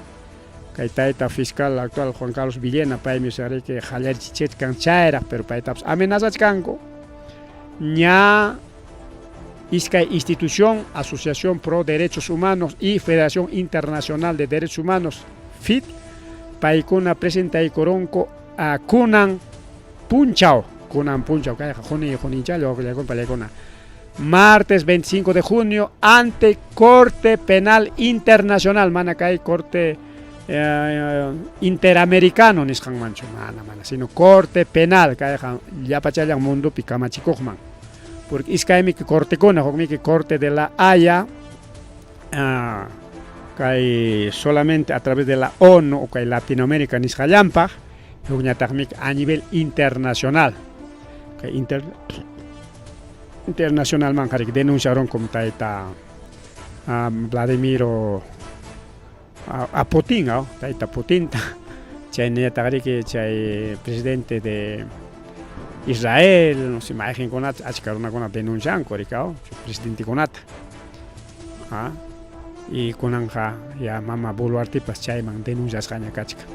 Kay tayta fiscal actual Juan Carlos Villena paymi riki qallarichichkan chayraq, pero paytapas amenazachkanku. Ña iskay institución, Asociación Pro Derechos Humanos y Federación Internacional de Derechos Humanos, FID, paykuna presentaykurunku a kunan punchaw, kunan punchaw kayqa juni juninchallo wawqillaykuna pallaykuna. Martes 25 de junio ante Corte Penal Internacional, mana kay Corte Interamericano nisqanmanchu, mana mana, sino Corte Penal kayqa llapachallan mundopi kamachikuqman. Porque iskaymi cortekuna, hukmiki Corte de la Haya, kay solamente a través de la ONU o kay Latinoamérica nisqallanpaq, hukñataqmi a nivel internacional. Kay internacionalman riki denunciaron tayta Vladimiro a Putin, tayta Putinta, chaynallataq riki chay presidente de Israel, no sé, mayqinkunata achka runakuna denuncianku riki, presidentekunata. Y kunanja ya mama Boluartepas chayman denunciasqaña kachkan.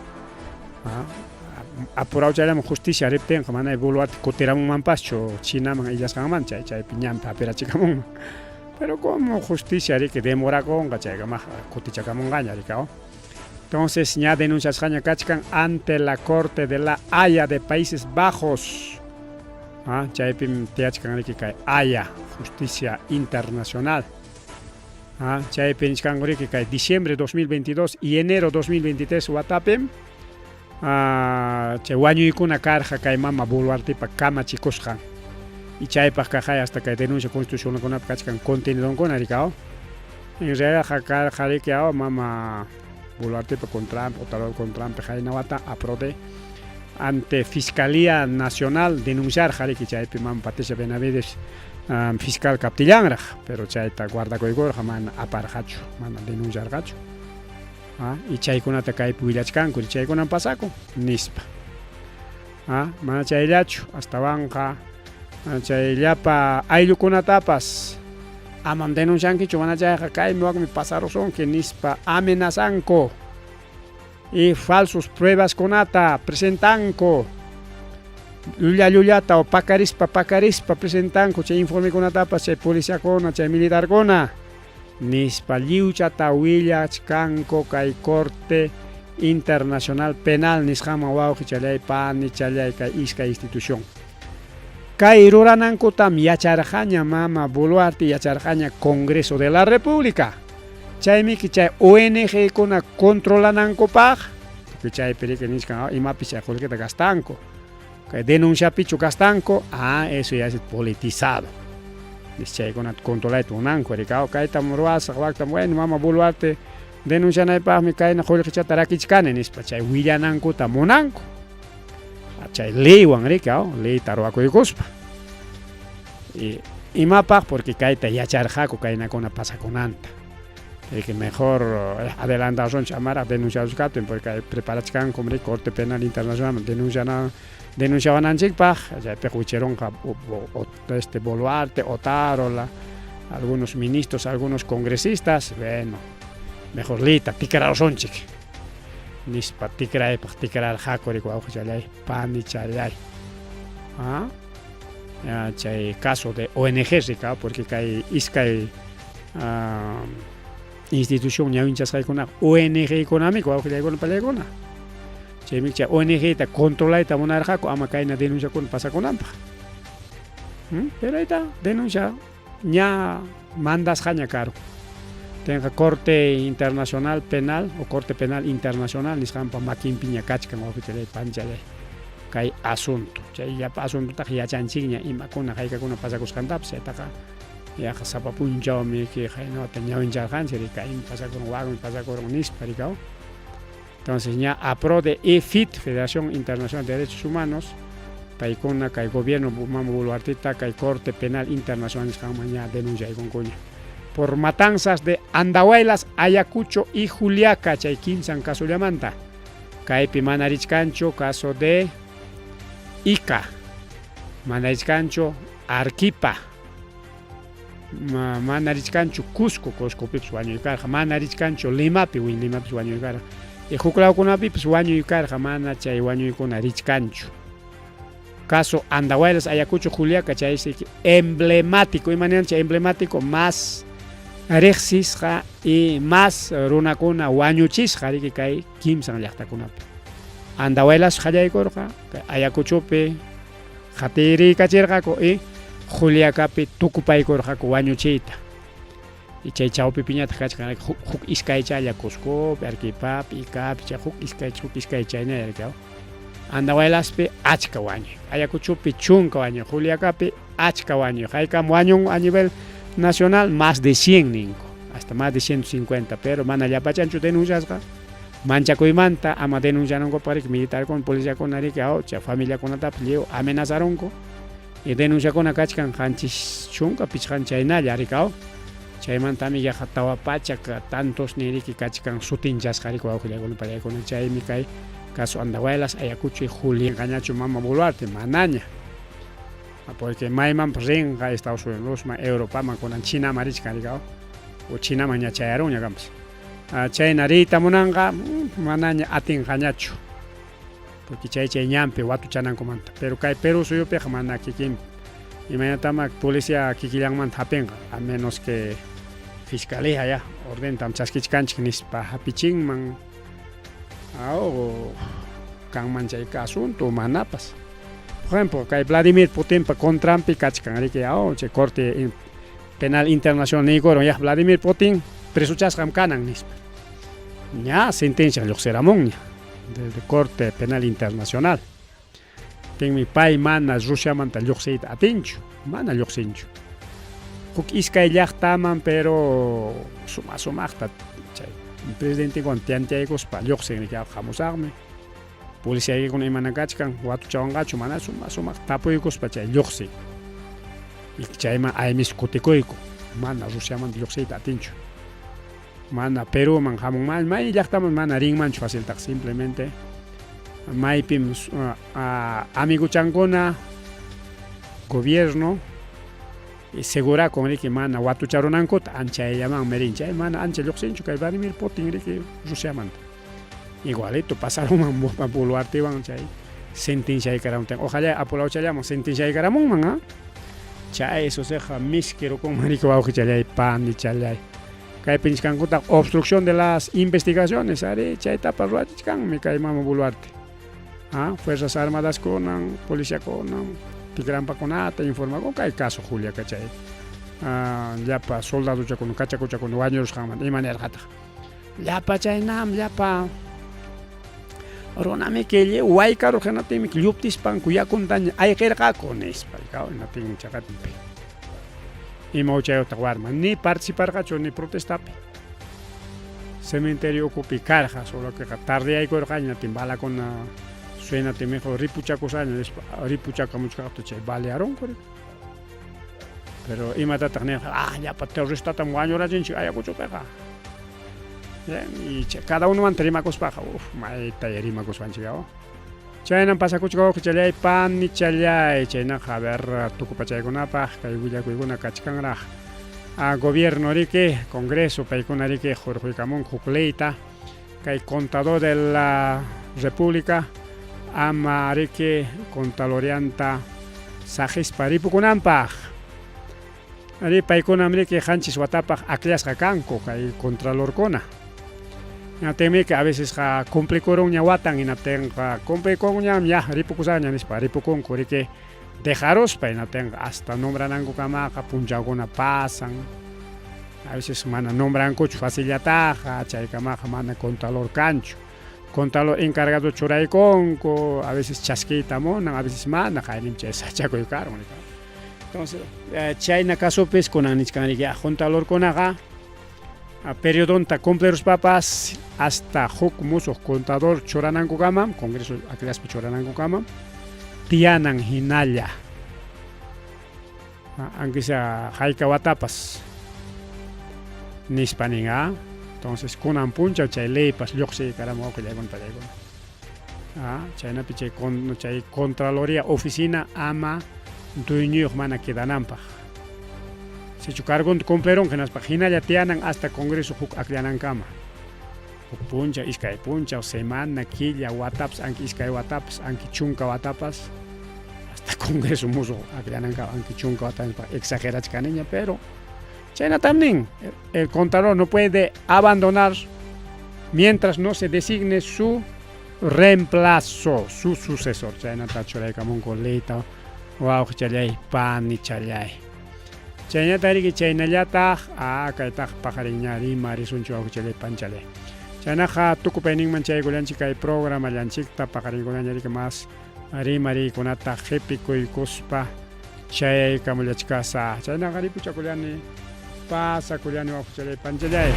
Apurau chayllaman justicia riptinqa mana Boluarte kutiramunmanpaschu Chinaman illasqanman chay chaypi ñanpi hapirachikamunman. Pero como justicia riki demorakunqa chaykamaqa kutichakamunqaña riki. Entonces ña denunciasqaña kachkan ante la Corte de la Haya de Países Bajos. Chaypim tiyachkan riki kay Haya, Justicia Internacional. Chaypi nichkanku riki kay diciembre 2022 y enero 2023 watapim chay wañuykuna karqa kay mama Boluartepa kamachikusqan. Y chaypaq kaqay hasta kay denuncia constitucionalkunapi kachkan contenidonkuna riki. En realidad karqa riki mama Boluartepa contranpi, Otalora contranpi qayna wata APRODE ante Fiscalía Nacional denunciarqa riki chaypi mama Patricia Benavides fiscal kaptillanraq, pero chayta guardakuykurqa mana aparqachu, mana denunciarqachu. Y chaykunata kaypi willachkanku, chaykunan pasakun nispa. Mana chayllachu, astawanqa chay llapa ayllukunatapas amam denunciankichu, mana chayqa kaymi wakmi pasarusunki nispa amenazanku. Y falsos pruebas kunata presentanku. Llulla llullata o pakarispa pakarispa presentanku chay informekunatapas chay policiakuna, chay militarkuna nispa lliwchata willachkanku kay Corte Internacional Penal nisqanman wawqichalay panichalay kay iskay institución. Kay ruranankutam yacharqaña mama Boluarte, yacharqaña Congreso de la República. Chaymiki chay ONG kuna controlanankupaq, porque chaypi riki nichkan imapis chay qullqita gastanku. Kay denunciapichu gastanku, eso ya es politizado. Chaykunata controlayta munanku riki, kaytam ruwasaq, waktam, bueno, mama Boluarte denuncianaypaqmi kayna qullqichata rakichkani nispa chay willanankuta munanku. Chay leywan riki, leyta ruwakuykuspa. Y imapaq, porque kayta yacharqaku kaynakuna pasakunanta. Que mejor adelantaronchik amaraq denunciaruchkaptin, porque kay preparachkanku riki Corte Penal Internacional denunciawananchikpaq, chaypiqa wichirunqa Boluarte, Otárola, algunos ministros, algunos congresistas, bueno, mejor leyta tikrarusunchik nispa tikraypaq tikrarqaku riki wawqichalay panichalay. Chay caso de ONG riki, porque kay iskay institución ñawinchasqaykunaqa ONG kunamik wawqillaykuna pallaykuna. Chaymi chay ONG ta controlayta munarqaku ama kayna denunciakuna pasakunanpaq. Pero ahí está, denuncia ña mandasqaña karu. Tenqa Corte Internacional Penal o Corte Penal Internacional nisqanpa makinpiña kachkan wawqichalay panchalay kay asunto. Chay llapa asuntotaq yachanchikña imakuna haykakuna pasakusqantapas chaytaqa yaqa sapa punchawmi qaynawata ñawincharqanchik riki kaymi pasakurun wakmi pasakurun nispa riki. Entonces ña APRODE y FIT, Federación Internacional de Derechos Humanos, paykuna kay gobierno Mama Boluarteta kay Corte Penal Internacional nisqanman ña denunciaykunkuña por matanzas de Andahuaylas, Ayacucho y Juliaca, chay kimsan casollamanta. Kaypi mana richkanchu caso de Ica, mana richkanchu Arequipa, mana richkanchu Cusco, Cuscopipas wañuykarqa, mana richkanchu Limapi, Limapis wañuykarqa. Y huklawkunapipas wañuykarqa, mana chay wañuykuna richkanchu. Caso Andahuaylas, Ayacucho, Juliaca, chay emblemático, imanirqa chay emblemático más riqsisqa y más runakuna wañuchisqa riki kay kimsan llaqtakunapi. Andahuaylas qallaykurqa, Ayacuchopi qatiriykachirqaku y Juliacapi tukupaykurqaku wañuchiyta. Y chay chawpipiñataq kachkan huk iskaychalla Cuscopi, Arequipapi, Icapi, chay huk iskay chayna riki. Andahuaylaspi achka wañuy, Ayacuchopi chunka wañuy, Juliacapi achka wañuy. Haykam wañun a nivel nacional más de 100 ninku, hasta más de 150, pero mana llapachanchu denunciasqa. Manchakuymanta ama denuncianankupaq riki militarkuna, policiakuna riki chay familiakunatapas lliw amenazarunku. Y denunciakuna kachkan 75 chaynalla riki. Chaymantami yaqa 400 tantos niriki kachkan sutinchasqa riki wawqillaykuna pallaykuna. Chaymi kay caso Andahuaylas, Ayacucho y Juliacañachu Mama Boluarte manaña. Porque maymanpas rinqa Estados Unidosman, Europaman, kunan Chinaman richkan riki, o Chinaman ña chayarunña kanpas. Chayna riyta munanqa manaña atinqañachu. Porque chay ñanpi watuchanankumanta. Pero kay Perú suyupiqa mana kikin imaynatama policía kikillanmanta hapinqa, a menos que fiscalía ya ordentam chaskichkanchik nispa hapichinman o kanman chay asunto manapas. Por ejemplo, kay Vladimir Putinpa contranpi kachkan riki, chay Corte Penal Internacional niykurun ya Vladimir Putin presochasqam kanan nispa. Ña sentencia lluqsiramunña desde Corte Penal Internacional. Tinmi pay mana Rusiamanta lluqsiyta atinchu, mana lluqsinchu. Huk iskay llaqtaman pero suma sumaqta chay presidentekunan tanteaykuspa lluqsin riki hamusaqmi. Policiaykikuna imana kachkan watuchawanqachu mana suma sumaq tapuykuspa chay lluqsin. Y chayman aymis kutikuyku, mana Rusiamanta lluqsiyta atinchu. Mana Perúman hamunman, may llaqtaman mana rinmanchu faciltaqa, simplemente maypim amiguchankuna gobierno segurakun riki mana watucharunankuta anchayllamanmi rin, chay mana ancha lluqsinchu kay Vladimir Putin riki Rusiamanta. Igualito pasarunman Boluartewan chay sentenciaykaramuntin. Ojalá apulawchallaman sentenciaykaramunman, Chay eso ceja miski rukunman riki wawqichallay panichallay. Kaypi nichkankutaq obstrucción de las investigaciones, ari chaytapas ruwachichkanmi kay Mama Boluarte. Fuerzas Armadas kunan, policía kunan, tikrampakunata informakun kay caso Juliaca chay. Llapa soldadochakuna, kachakuchakuna wañurusqanmanta ima nirqataq. Llapa chaynam, llapa runamiki lliw waykaruq hinaptinmi lluptispanku yakuntaña ayqirqaku nispa, hinaptin chaqapi. Ima huchayuqtaq warma, ni participarqachu ni protestapi. Cementerio ukupi karqa, solo que tardeyaykurqaña hinaptin balakuna suenaptin mejor ripuchakusqaña nispa, ripuchakamuchkaqta chay balearunku. Pero imatataq nirqa, llapa terroristatam wañurachinchik Ayacuchopiqa. Y cada unomanta rimakuspaqa, mayta rimakuspanchik. Chaynam pasakuchka wawqichallay panichallay, chaynaqa a ver tukupachaykunapaq kay willakuykuna kachkanraq. Gobierno riki, Congreso paykuna riki hurquykamunku huk leyta kay contador de la República ama riki contralorianta saqispa ripukunanpaq. Ari paykunam riki 7 watapaq akllasqa kanku kay contralorkuna. Hinaptinmi a veces qa cumplikurunña watan, hinaptinqa cumplikunñam ya ripukusaqña nispa ripukunku riki dejaruspa, hinaptinqa hasta nombranankukamaqqa punchawkuna pasan. A veces mana nombrankuchu facillataqa, chaykamaqa mana contralor kanchu. Contralor encargado churaykunku, a veces chaskiyta munan, a veces mana, qayninpi chay sachakuy karun. Entonces, chayna casopis kunan nichkan riki contralorkunaqa Periodonta cumpliruspapas hasta huk musuq contador churanankukamam, Congreso akllaspa churanankukamam, tiyanan hinalla. Aunque sea hayka watapas nispa nin, ah. Entonces kunan punchaw chay leypas lluqsiykaramun wawqillaykuna pallaykuna. Ah, chaynapi chay con, chay Contraloría oficina ama dueñoyuq mana quedananpaq. Sichu cargonta cumplirunqa hinaspa hinalla tiyanan hasta Congreso huk akllanankama. Huk punchaw, iskay punchaw, semana, killa, watapas, anki iskay watapas, anki chunka watapas, hasta Congreso musuq akllanankama, anki chunka watapas exagerachkaniña, pero chaynatam nin, el contador no puede abandonar mientras no se designe su reemplazo, su sucesor. Chaynata churaykamunku leyta wawqichallay, panichallay. Chaynata riki chaynallataq, a kaytaq paqarinña rimarisunchu wawqichallay, panchallay. Chaynaqa tukupayninman chaykullanchik kay programallanchikta paqarinkunaña riki mas rimariykunata qhipikuykuspa chayaykamullachkasa. Chaynaqa ripuchakullani, pasakullani wawqichallay, panchallay.